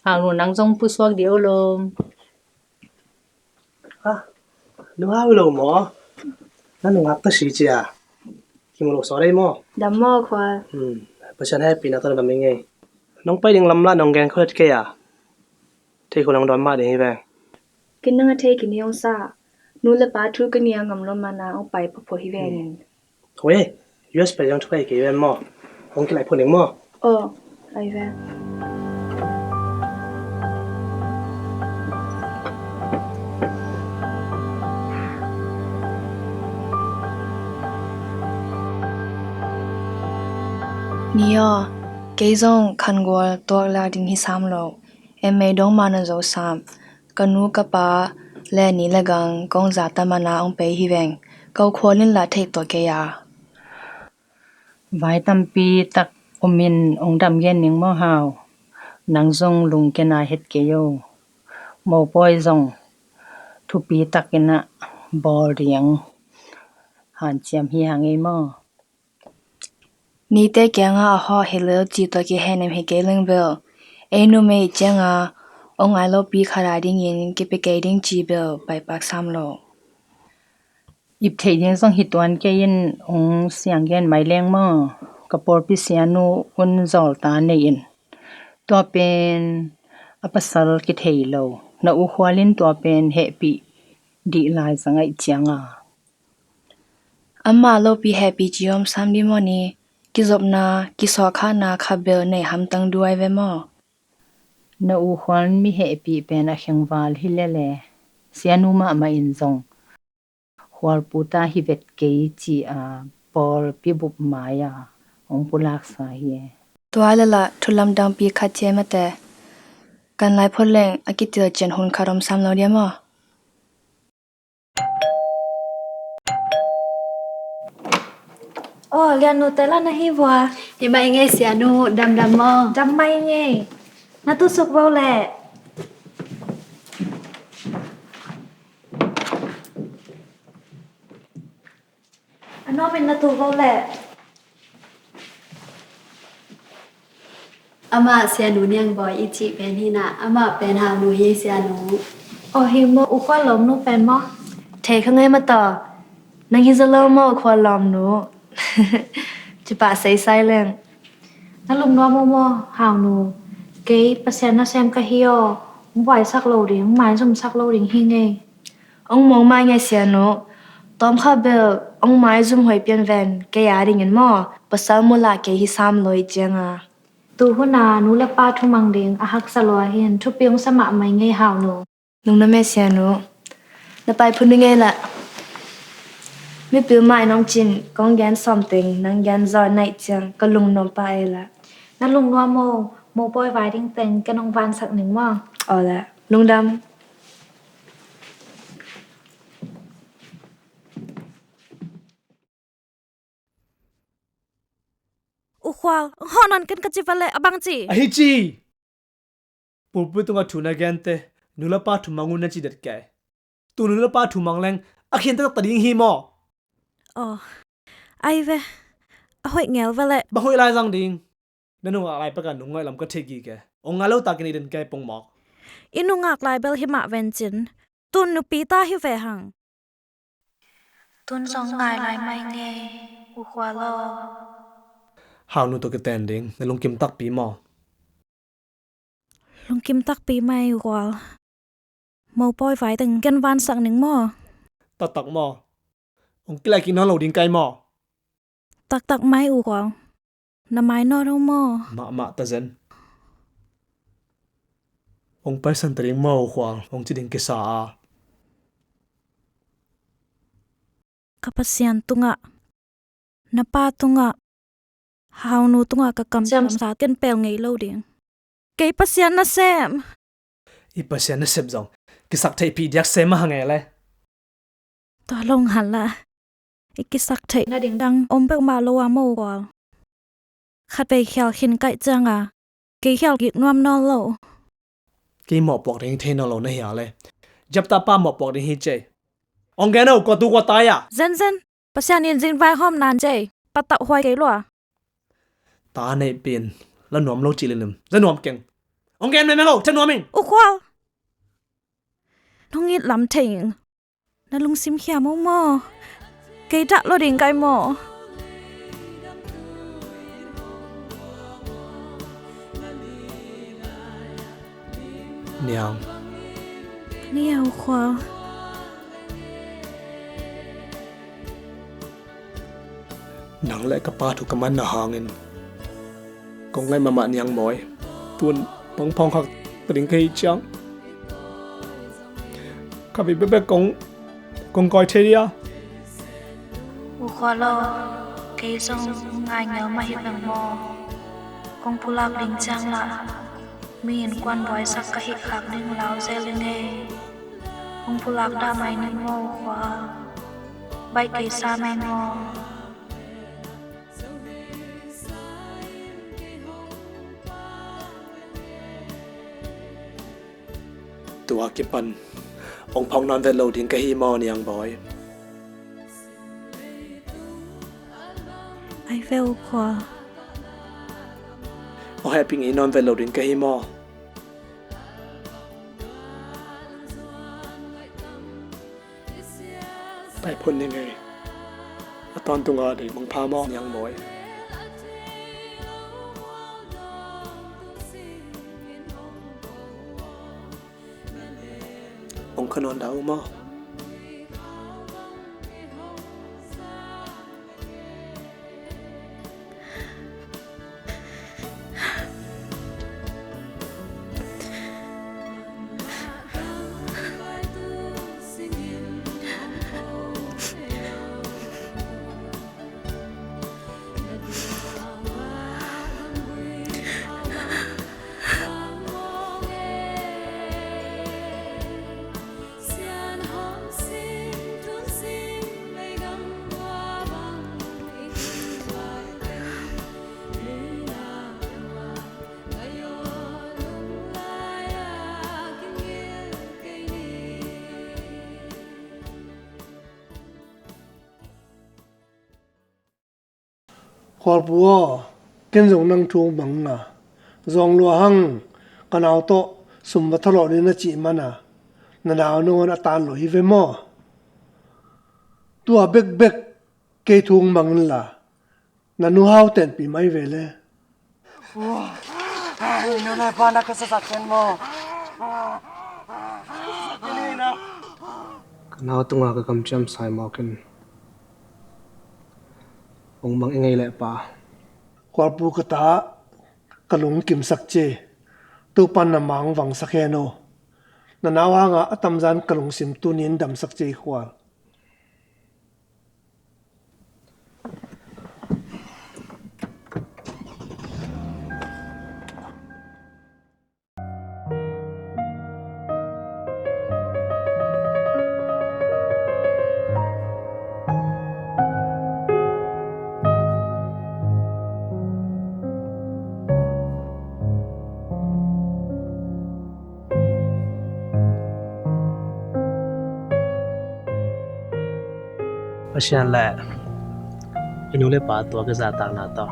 Hang nu nang zong pusuak dih o lom. Ha, nungak lo maw? Na nungak ta si cia. Kimu lo saw dai maw? Dam maw Khua? Hmm, Pasian hehpihna tawh na dam ing ei. Nong pai ding lam lah nong gen khol het kei a. Thei khol nong dawn mah ding hi ve. Kin nang a thei kini ong sa. Nu le pa thu ka nia ngam lo mana hong pai phapho hi ve ning. Hui, U S pai zong thu ka hi kei ven maw? Hong kilai pho ning maw? Aw, ai ve. Ni aw, kei zong khangual tuak lak ding hi sam lo. M A dong mah na zo sam. Ka nu ka pa le ni le gang kong za ta mana hong pei hi veng. Ko khual in la thei tua kei a. Vai tampi tak om in hong dam gen ning maw Hau? Nang zong lungken a het kei o. Mopawi zong thupi takin a bawl ding hanciam hi hang ei maw? Nite kiangah a hawh hi lel ci tua kihenem hi kei leng bel, ei numei cianga hong ngai lopi khat a dingin kipia kei ding ci bel paipak sam lo. Ip theih ding zong hi tuan kei in hong siang gen mai leng maw? Ka pawlpi sianu un zawlta nei in tua pen a pasal kithei lo. Na u Khual in tua pen hehpih dih lai za ngaih cianga. Amah lopi hehpih ci om sam dih maw ni? Kizopna, kisawhkhakna kha bel nei hamtang duai ve maw? Na u Khual mi hehpih pen a khengval hi lele. Sianu mahmah in zong Khual puta hi vet kei ci a pawlpi bup mai a hong pulaksa hi e. Tua lala thu lamdangpi khat ciai mate. Kan lai phot leng a kitil cian hun khat om sam lo dia maw? Aw, Lian nu te la na hi vua. Hi mai ngei sianu, damdam maw? Dam mai ngei. Na tusuk vo leh. A nuamin na tu vo leh. Amah sianu Niang Bawi i cih pen hi na, amah pen Hau nu hi sianu. Aw hi maw, U Khual lawmnu pen maw? Thei kha ngei mataw. Nang hi zaw lo maw U Khual lawmnu? Cipah seisai leng. Na lungnuam uh maw Hau nu? Kei Pasian nasem ka hi aw. Hong buaisak lo ding, hong maizumsak lo ding hi ngei. Hong mawng mai ngei sianu. Tawmkha bel hong maizum hoi pian ven, kei a dingin maw? Pasal mulah kei hi sam lo i cianga. Tu huna nu le pa thumang ding a haksa lua hin thupi hong sa mahmah i ngei Hau nu. Nung na me sianu. Na pai phun i ngei lah. Mipil mah in hong cin kong gen sawm teng nang gen zaw naih ciang ka lungnuam pah ei lah. Na lungnuam maw, mopawi vai ding teng ken hong vansak ning maw? Aw lah. Lungdam. U Khual, hong hawh nawn ken ka ci va leh a bang ci? Ahi ci. Pulpit tungah thu na gente nu le pa thumang un na ci det kei. Tu nu le pa thumang leng a khian taktak ta ding hi maw? Aw, ai ve. A hoih ngel va leh. Bang hoih lai zang ding? Na nungak lai peka nung ngaih lam ka thei gige. Ong ngai lo takin i den kei pongmawk. I nungak lai bel hi mah vencin tun nupi ta hi ve hang. Tun zong ngai lai mai ngei U Khual aw. Hau nu tawh kiten ding na lungkim takpi maw? Lungkim takpi mai U Khual. Mopawi vai teng ken vansak ning maw? Taktak maw? Ong kilai kik nawn lo ding kai maw? Taktak mai U Khual. Na mai nawn lo maw? Mahmah ta zen. Ong paisan ta ding maw U Khual? Ong ci ding kisa a. Ka Pasian tungah, na pa tungah, Hau nu tungah ka kamkamsa ken pel ngei lo ding. Kei Pasian nasem. I Pasian nasep zong kisak theihpih diak se mah hang e le. Tua lo ngal lah i kisak theih nading dang om peuhmah lo a maw U Khual. Khatvei khial khin kaih cianga kei khial kik nuam nawn lo. Kei mawhpuak ding hi thei nawn lo na hia le. Japta pa mawhpuak ding hi cei. Ong gen o, kua tu kua tai a. Zenzen, Pasian in zin vaihawm nan cei. Patauh huai kei lua. Ta neih pin la nuam lo cih lilim za nuam keng. Ong gen mengmeng o, cia nuam ing. U Khual. Nong it lam thei ing. Na lungsim khia maw maw? Kei dah lo ding kai maw? Niang. Niang U Khual. Nang le ka pa thu ka manna hangin kong ngaih mahmah, Niang Mawi. Tun bang phawng khak ta ding ka hih ciang kha bik bekbek kong, kong kawi thei dia. U Khua Lo, kei zong ngaingai mah hi veng maw? Kong pulak ding ciang lah mi innkuan buaisak ka hih khak ding lau zel ing ei. Kong pulak dah mai ning maw, U Khua? Baih kei sa mai maw? Tua kipan ong phawng nawn vet lo ding ka hi maw, Niang Bawi? Ai ve, U Khua. Ong hehpih ngei nawn vet lo ding ka hi maw? Pai phot ning ei. A tawntung a dei mangpha maw, Niang Mawi? Ong kha nawn dah uh maw? Khualpu aw, ken zong nang thu mang na zawng lua hang. Ka nau tawh sum va thalawh ni na cih mana, na nau nangawn a tan lo hi ve maw? Tua bekbek kei thu mang inla, na nu hau tenpih mai ve le. Nu le pa na ka sasak ken maw? Ka nau tunga ka kamciam sai mawk in ong mang i ngei leh pa. Khualpu ka ta, ka lungkimsak ci. Topan na mang vangsak hen aw. Na nau hanga a tamzan ka lungsim tunin damsak ci, Khual. Pasian le i nu le pa tua ka zahtakna tawh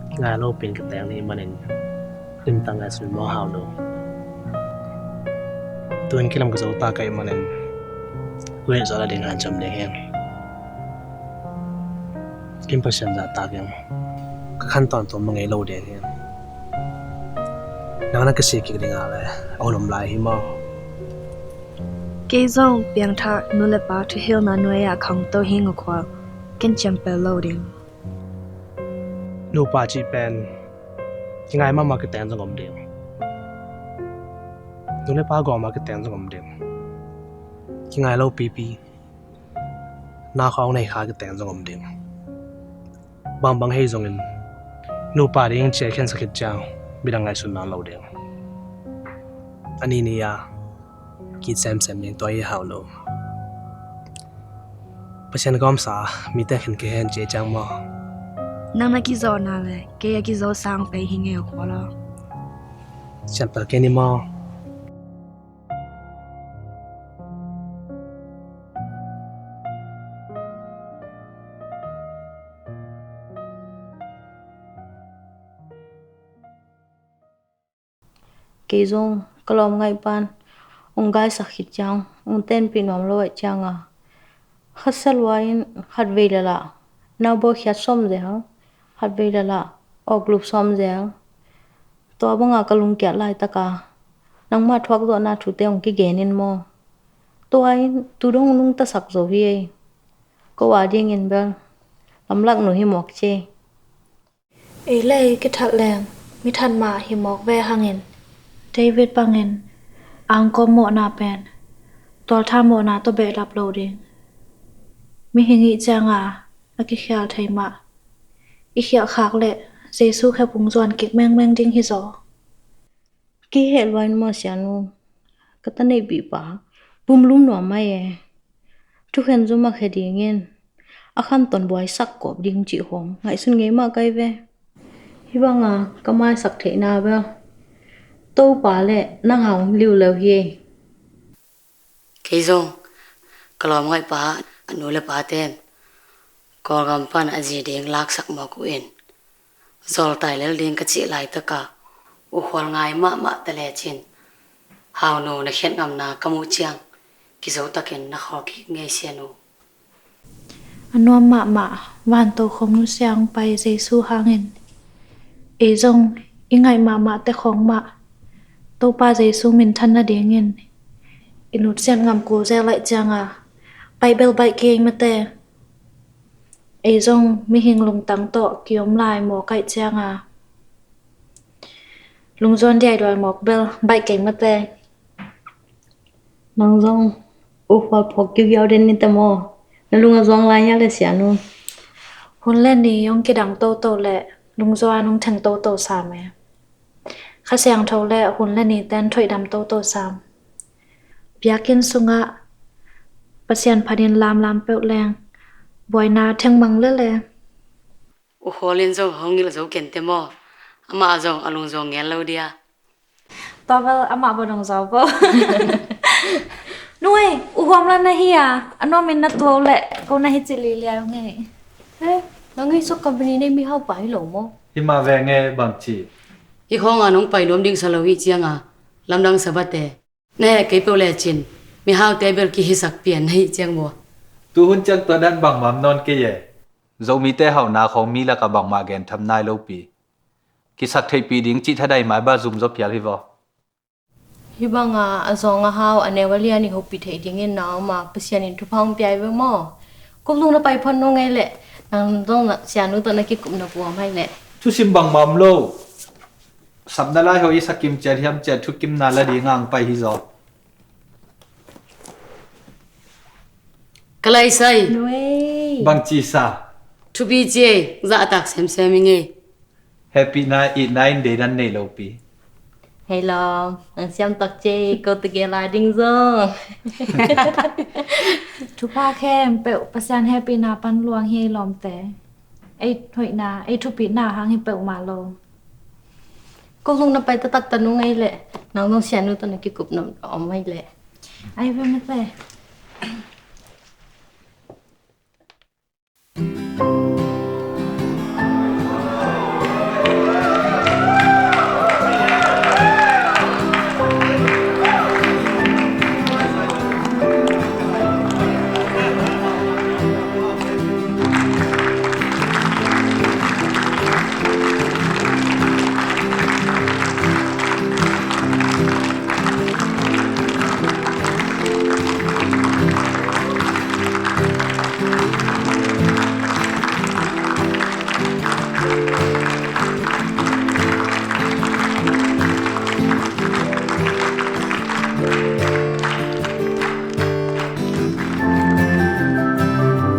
kingai lopi in ka teng ni manin limtang ngaihsun maw, Hau Nu? Tuin kilam ka zo ta ka hih manin tua hih zawh la ding hanciam ding hi. Ken Pasian zahtak ing. Ka khan tawntung mah ngei lo ding hi. Nang na ka si kik ding a le a hun om lai hi maw? Kei zong piangthak nu le pa thuhilhna nuai-ah khangto hi ing, U Khua. Ken ciampel lo ding. Nupa cih pen kingai mahmah kiteng zong om ding. Nu le pa gawm a kiteng zong om ding. Kingai lo pipi, na khawng nei kha kiteng zong om ding. Bangbang hei zongin nupa ding ciah khensak khit ciang midang ngaihsun nawn lo ding. A ni ni-a kit semsem ding tua hi, Hau Nu. Pasian gawmsa mite khen kei hen, ci ciang maw? Nang na kizawhna le kei a kizo sang pei hi ngei, U Khua Lo. Siampel kei ni maw? Kei zong ka lawm ngaih pan ong gaisak khit ciang ong tenpih nuam lo ahih cianga, khasia lua in khatvei lala nau bawlkhiat sawm zel, khatvei lala awklup sawm zel. Tua banga ka lungkiat laitaka nangmah thuakzawhna thute ong kigen in maw? Tua in tu dong nungtasak zo hi ei. Ko a dingin bel lamlak nu hi mawk ci. Ei lei kithat leng mithat mah hi mawk ve hangin, David bangin angkawm mawhna pen tualtha mawhna tawh behlap lo ding. Mihing ih cianga a kikhial thei mah i khialh khak leh Jesu khe pung zuan kik mengmeng ding hi zaw. Kiheh luain maw sianu, ka ta neihpihpa pumlum nuam mai e. Thukhen zum a khe dingin a khanton buaisak kawp ding cih khawng ngaihsun ngei mah kai ve. Hih banga ka maisak theihna bel Topa le nang hau liuleu hi. Kei zong ka lawmngaihpa a nu le pa ten Kawlgam pan a zi ding laksak mawk uh in, zawltai lel ding ka cih laitaka u khual ngai mahmah ta lecin, haunu na khiat ngamna ka muh ciang kizo takin na khawl kik ngei sianu. A nuam mahmah vanto khawng nusia hong pai Jesu hangin, ei zong i ngaih mahmah te khawng mah Topa Jesu minthan nadingin i nutsiat ngam kul zel laih cianga baih bel baih kei mate. Ei zong mihing lungtang tawh kiom lai mawk aih cianga lungzuan diaiduai mawk bel baih kei mate. Nang zong u khual phawk kiukiau den nite maw? Na lung a zuang lai hia le sianu? Hun le ni hong kidang toto le lungzuan hong theng toto sam e. Kha Siangtho le hun le ni ten thoihdam toto sam. Biakinn sungah Pasian phanin lamlam peuh leng buaina thengmang lele. U Khual in zong hong ngilh zo kente maw? Amah zong a lungzuang ngel lo dia. Tua bel amah bawdong zaw bo. Nuai, U Huam la na hi a, a nuamin na tuau le ko na hi cih liliai ung ei. He, nang hi sok company nei mihau pa hi lo maw? Hi mah ve nge bangci. Hi khawng a nong pai nuam ding sa lo hi cianga lamdang sa bate. Na heh kei peuh lecin mihaute bel kihisak pian na hi ciang maw? Tuhun ciang tua dan bangmah om nawn kei e. Zomite hauhna khawng mi lakah bangmah gentham nai lopi. Kisak theihpih ding cih thadai mai bah zum zaw pial hi vaw. Hi banga a zawng a hau a neu a lian i hopih theih dingin na om a Pasian in thupha hong pia hi ve maw? Kuplung na pai phot nung ei leh nang zong na sianu tawh na kikupna puam hai leh. Thusim bangmah om lo. Sapna lai ho i sakim ciat hiam ciat thukimna la ding ang pai hi zaw. Ka lai sai. Nuai. Bangci sa. Thupi ci ei, zahtak semsem i ngei. Hehpihna itna in deidan nei lopi. Hei lawm, ang siam tak ci ei, ko tegel a ding zong. Thupha khempeuh Pasian hehpihna pan luang hi ei lawmte. Ei hoihna, ei thupihna hang hi peuhmah lo. Ko lung na pai taktak ta nung ei leh, nang zong sianu tawh na kikup na om ei leh. Ai ve mate.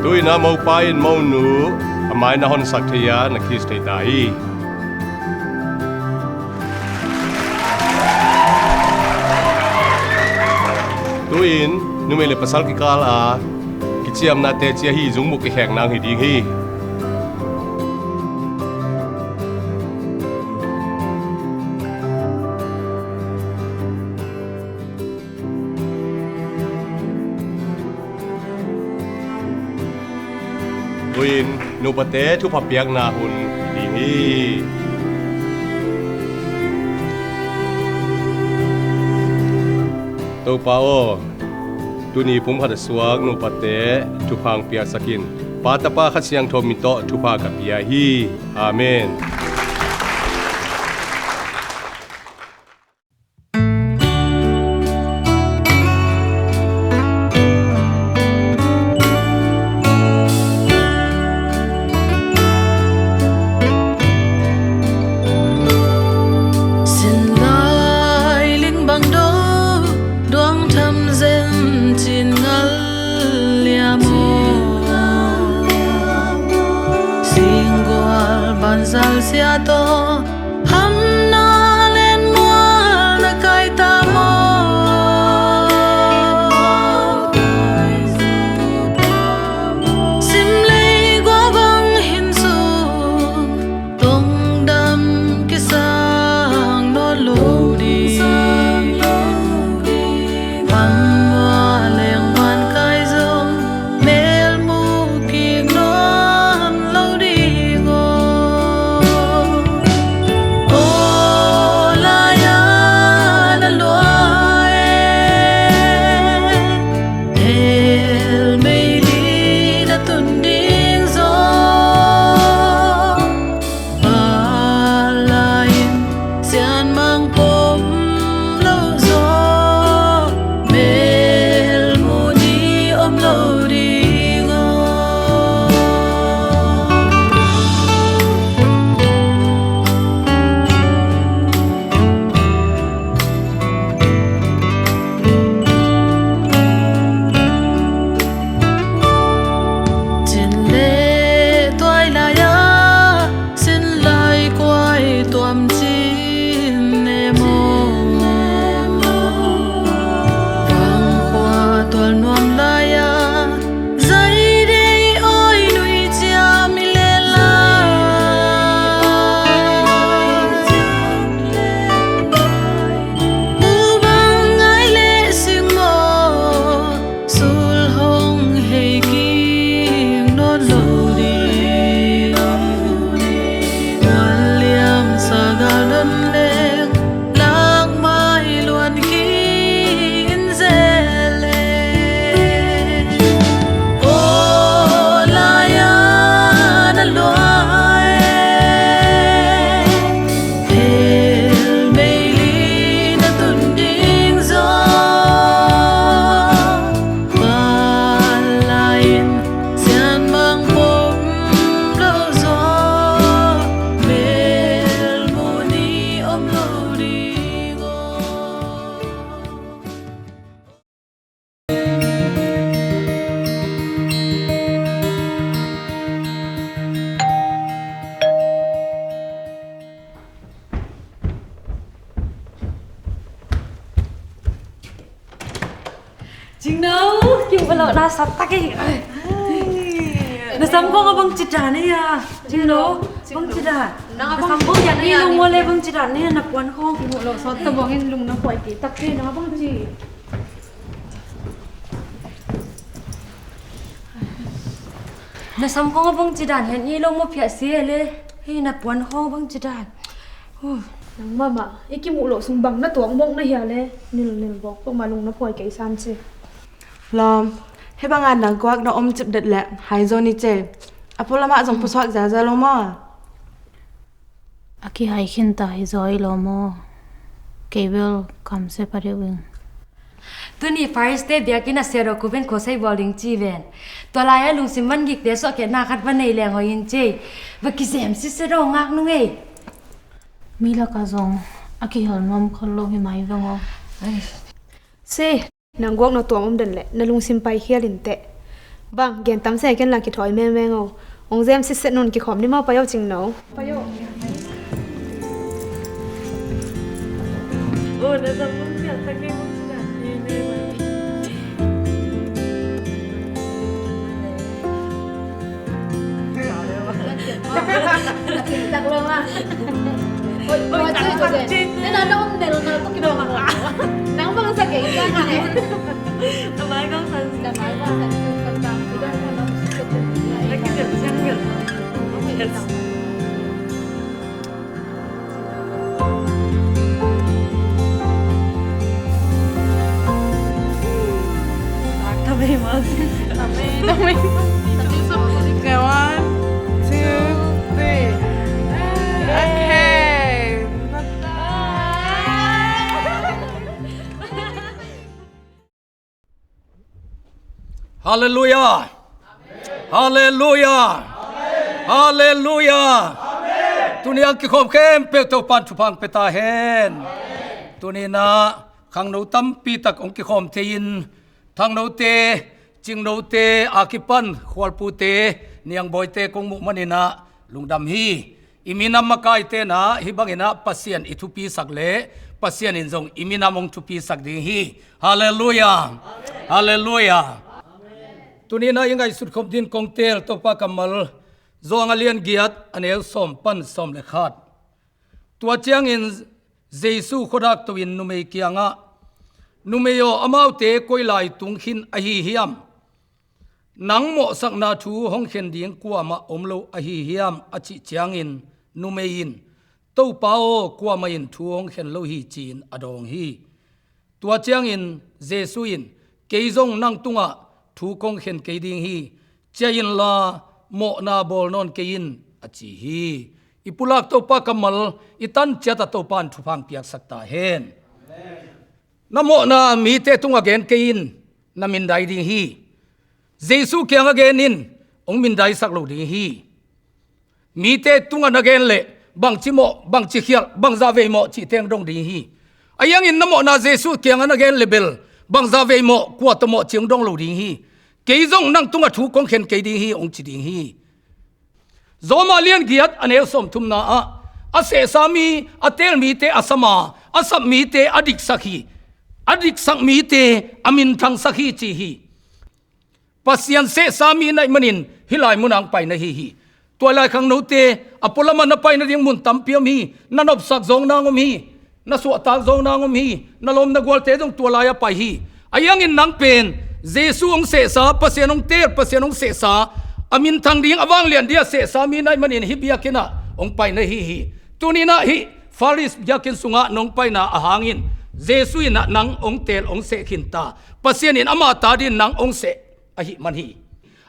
Tu-in a mopa in monu a mai na honsak thei a na kiss thei ta hi. Tu-in numei le pasal kikal a kiciamna teci ahi zungmuk kikhek nang hi ding hi. Tu-in nupate thupha piakna hun hi ding hi. Topa aw, tuni pumkhat a suak nupate thupha hong piaksak in. Pa, Tapa, Kha Siangtho min tawh thupha ka pia hi. Amen. Salsia tawh hamna len mual na kai ta maw? Simlei gua bang hin suk tongdam kisang nawn lo ding. Bang mual leng mual kai zong mel mu kik nawn lo ding aw. Aw lai-a na luai e, hell meili na tun ding zaw. Val lai-in sianmang pom lo zaw, mel mu ni om lo ding aw. Cin le tuai lai-a sin lai kuai tuam cin ne maw? Vang khua tual nuam lai-a zai dei awi nui ciam i le lai. Pu bang ngai le sing maw? Sul hong hei kik nawn lo ding. Mual liam sagal don leng lak mai luan khin zel e. Aw lai-a na luai e, hell meili na tun ding zaw. Val lai-in sianmang pom lo zaw, mel mu ni om lo ding aw. Cingno, kiu balo na sat tak e. Na sam khong a bang ci dan e a. Cingno, bang ci dan. Na sam khong ya na ya ni mo le bang ci dan e na puan khong. Kimu lo sot ta bang in lung na puai ki tak e na bang ci. Na sam khong a bang ci dan hen i lo mo phiah si e le. Hei na puan khong bang ci dan. Huh. Nang mama, i kimuh loh sung bang na tuak mawk na hia le. Nil nil bawk pawh ma lung na phuai kei sam ci. Lawm, hei banga na guak na om cip det le hai zaw ni ce. A pualamah zong pusuak ziaza lo maw? A kihai khinta hi zaw i lo maw? Kei bel kamsia pha deuh ing. Tuni Father's Day biakinn a sia dawh kuven khuasei bawl ding ci ven. Tua lai-a lungsim man gikte suahkhiatna khat va nei leng hoih in ci. Va kizem sitset aw ngak nung ei. Mi lakah zong a kihel nuam khol lo hi mai veng aw. Ai. Si, nang guak na tuam om den leh na lungsim paikhial in teh. Bang, gen tam se ken la kithawi mengmeng aw. Hong zem sitset nun kikhawm ni maw, pai aw Cingno. Pai aw. Oh, na zam lung piak ta kei mung ci dan hi ne mai. Tak lo ma. Oi, oi, oi, tak, tak, tak. Nang bang sa kei ka na. Damai kong san. Damai kong san. Lagi dia siang dia. One, two, three. Okay. Halleluiah! Halleluiah! Halleluiah! Tuni a kikhop khempeuh Topan thupha pia ta hen. Tuni nah khangno tampi tak hong kikhawm thei in, Thangnote, Cingnote, a kipan Khualpute, Niangbawite kong muh manin ah lungdam hi. I minam makaite na hih bangin ah Pasian i thupisak leh Pasian in zong i minam hong thupisak ding hi. Halleluiah. Halleluiah. Tuni-in ah i ngaihsut khop dingin kong teel Topa kammal, Johan a lian giat, a neu sawm pan sawm le khat. Tua ciangin Jesu khuadak to-in numei kiangah, "Numei aw, amaute koi lai tung khin ahi hiam? Nang mawhsakna thu hong khen ding kuamah om lo ahi hiam?" a cih ciangin numei in, "Topa aw, kuamah in thu hong khen lo hi," ci-in a dawng hi. Tua ciangin Jesu in, "Kei zong nang tungah thu kong khen kei ding hi. Ciah inla, mawhna bawl nawn kei in," a ci hi. I pulak Topa kammal, i tan ciat ah Topa in thupha hong piaksak ta hen. Na mawhna mite tungah gen kei in, na mindai ding hi. Jesu kiangah gen in, hong mindaisak lo ding hi. Mite tungah na gen leh bangci mawh, bangci khialh, bangzah vei mawh cihte hong dong ding hi. Ahi hangin na mawhna Jesu kiangah na gen leh bel bangzah vei mawh, kua tawh mawh cih hong dong lo ding hi. "Kei zong nang tungah thu kong khen kei ding hi," hong ci ding hi. Rom a lian giat, a neu sawmthumna ah, "A sehsa mi a teel mite a sam a, a sap mite a diksak hi. A diksak mite a minthangsak hi," ci hi. Pasian sehsa mi na hih manin hih lai munah hong pai na hi hi. Tua lai khangnote, a pualamah na pai nading mun tampi om hi. Na nopsak zawng nang om hi. Na suahtak zawng nang om hi. Na lawm na gualte zong tua lai-ah pai hi. Ahi hangin nang pen Jesu hong sehsa, Pasian hong teel, Pasian hong sehsa, a minthang ding, a vanglian ding a sehsa mi na hih manin hih biakinn ah hong pai na hi hi. Tuni-in ah hih Faris biakinn sungah nong paina ahang in Jesu in ah nang hong teel, hong seh khin ta. Pasian in ama ta dingin nang hong seh ahih man hi.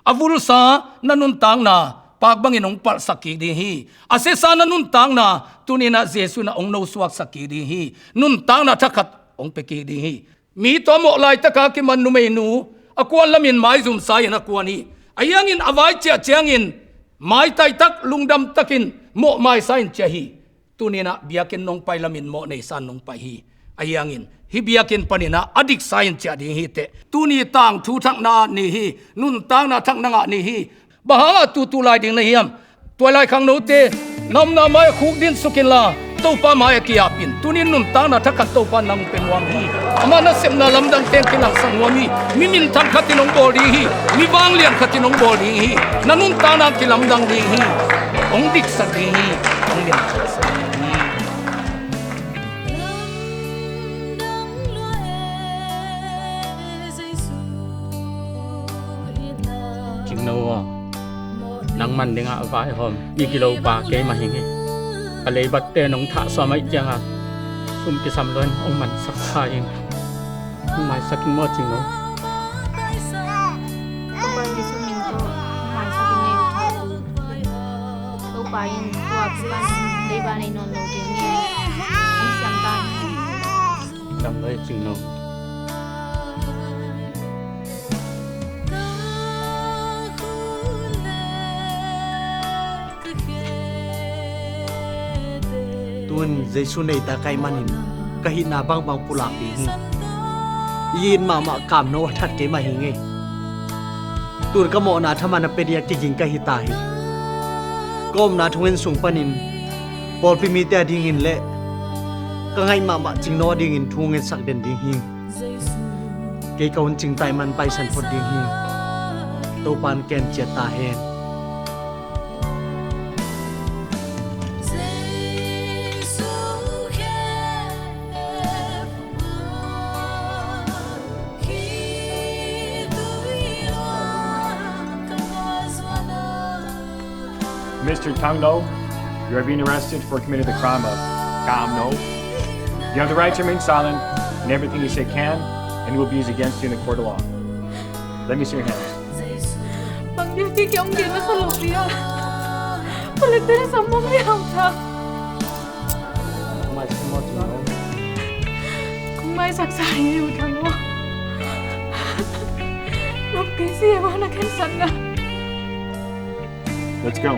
A vulsa na nuntakna paak bangin hong palhsak kik ding hi. A siasa na nuntakna tuni-in ah Jesu in ah hong nosuaksak kik ding hi. Nuntakna thakhat hong pia kik ding hi. Mi tawh a mawh laitaka kiman numeinu a kuan lamin maizumsa-in a kuan hi. Ahi hangin a vai ciah ciangin maitaitak, lungdamtakin mawh maisa-in ciah hi. Tuni-in ah biakinn nong pai lamin mawh neisa-in nong pai hi. Ahi hangin hih biakinn panin ah a diksa-in ciah ding hi teh. Tuni tangthu thak na ngah ni hi. Nuntakna thak na ngah ni hi. Bang hangah tutu lai ding na hiam? Tua lai khangnote, na omna mai-ah khukdin suk inla, Topa mai-ah ki-ap in. Tuni-in nuntakna thakhat Topa in nang hong pia nuam hi. Ama nasepna lamdangte hong kilangsak nuam hi. Mi minthang khatin hong bawl ding hi. Mi vanglian khatin hong bawl ding hi. Na nuntakna hong kilamdang ding hi. Hong diksak ding hi. Hong liansak ding hi. Cingno aw, nangman dingah a vaihawm i gilopa keimah hing hi. Ka leibatte nong thah sawm ahih ciangah sum kisam loin hong mansak kha ing. Hong maisak in maw, Cingno? Topa Jesu min tawh hong maisak in, nei uh thaw lo. Topa in tua pi pan leiba nei nawn lo ding hi. Hong siam ta. Dam lo hi, Cingno. Tun Jesu neita ka hih manin ka hihna bangbang pulak ding hi. I it mahmah kamno a that keimah hi ngei. Tun ka mawhna thaman a pia ding a kiging ka hi ta hi. Ka omna thungen sung panin pawlpi mite a dingin le ka ngaih mahmah Cingno a dingin thu ngetsak den ding hi. Kei ka hun cingtai man paisan phot ding hi. Topa in ken ciat ta hen. Mister Thang Do, you are being arrested for committing the crime of kamno. You have the right to remain silent and everything you say can and will be used against you in the court of law. Let me see your hands. Bang dia ki kiong dia na salo pia. Palit dia na sambong dia ang ta. Kung mai saksa hi u thang mo. Nop kei si mo na ken san na. Let's go.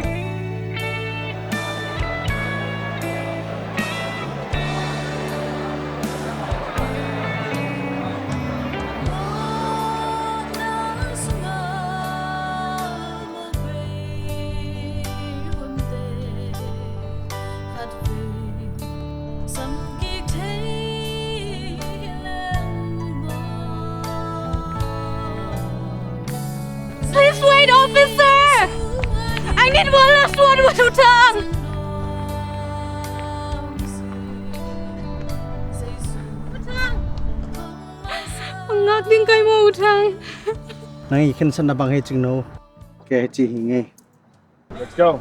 Wala suan wa U Thang. U Thang. Ngak ding kai maw U Thang? Nang i khensatna bang hi cing no. Kei hi ci hi ngei. Let's go.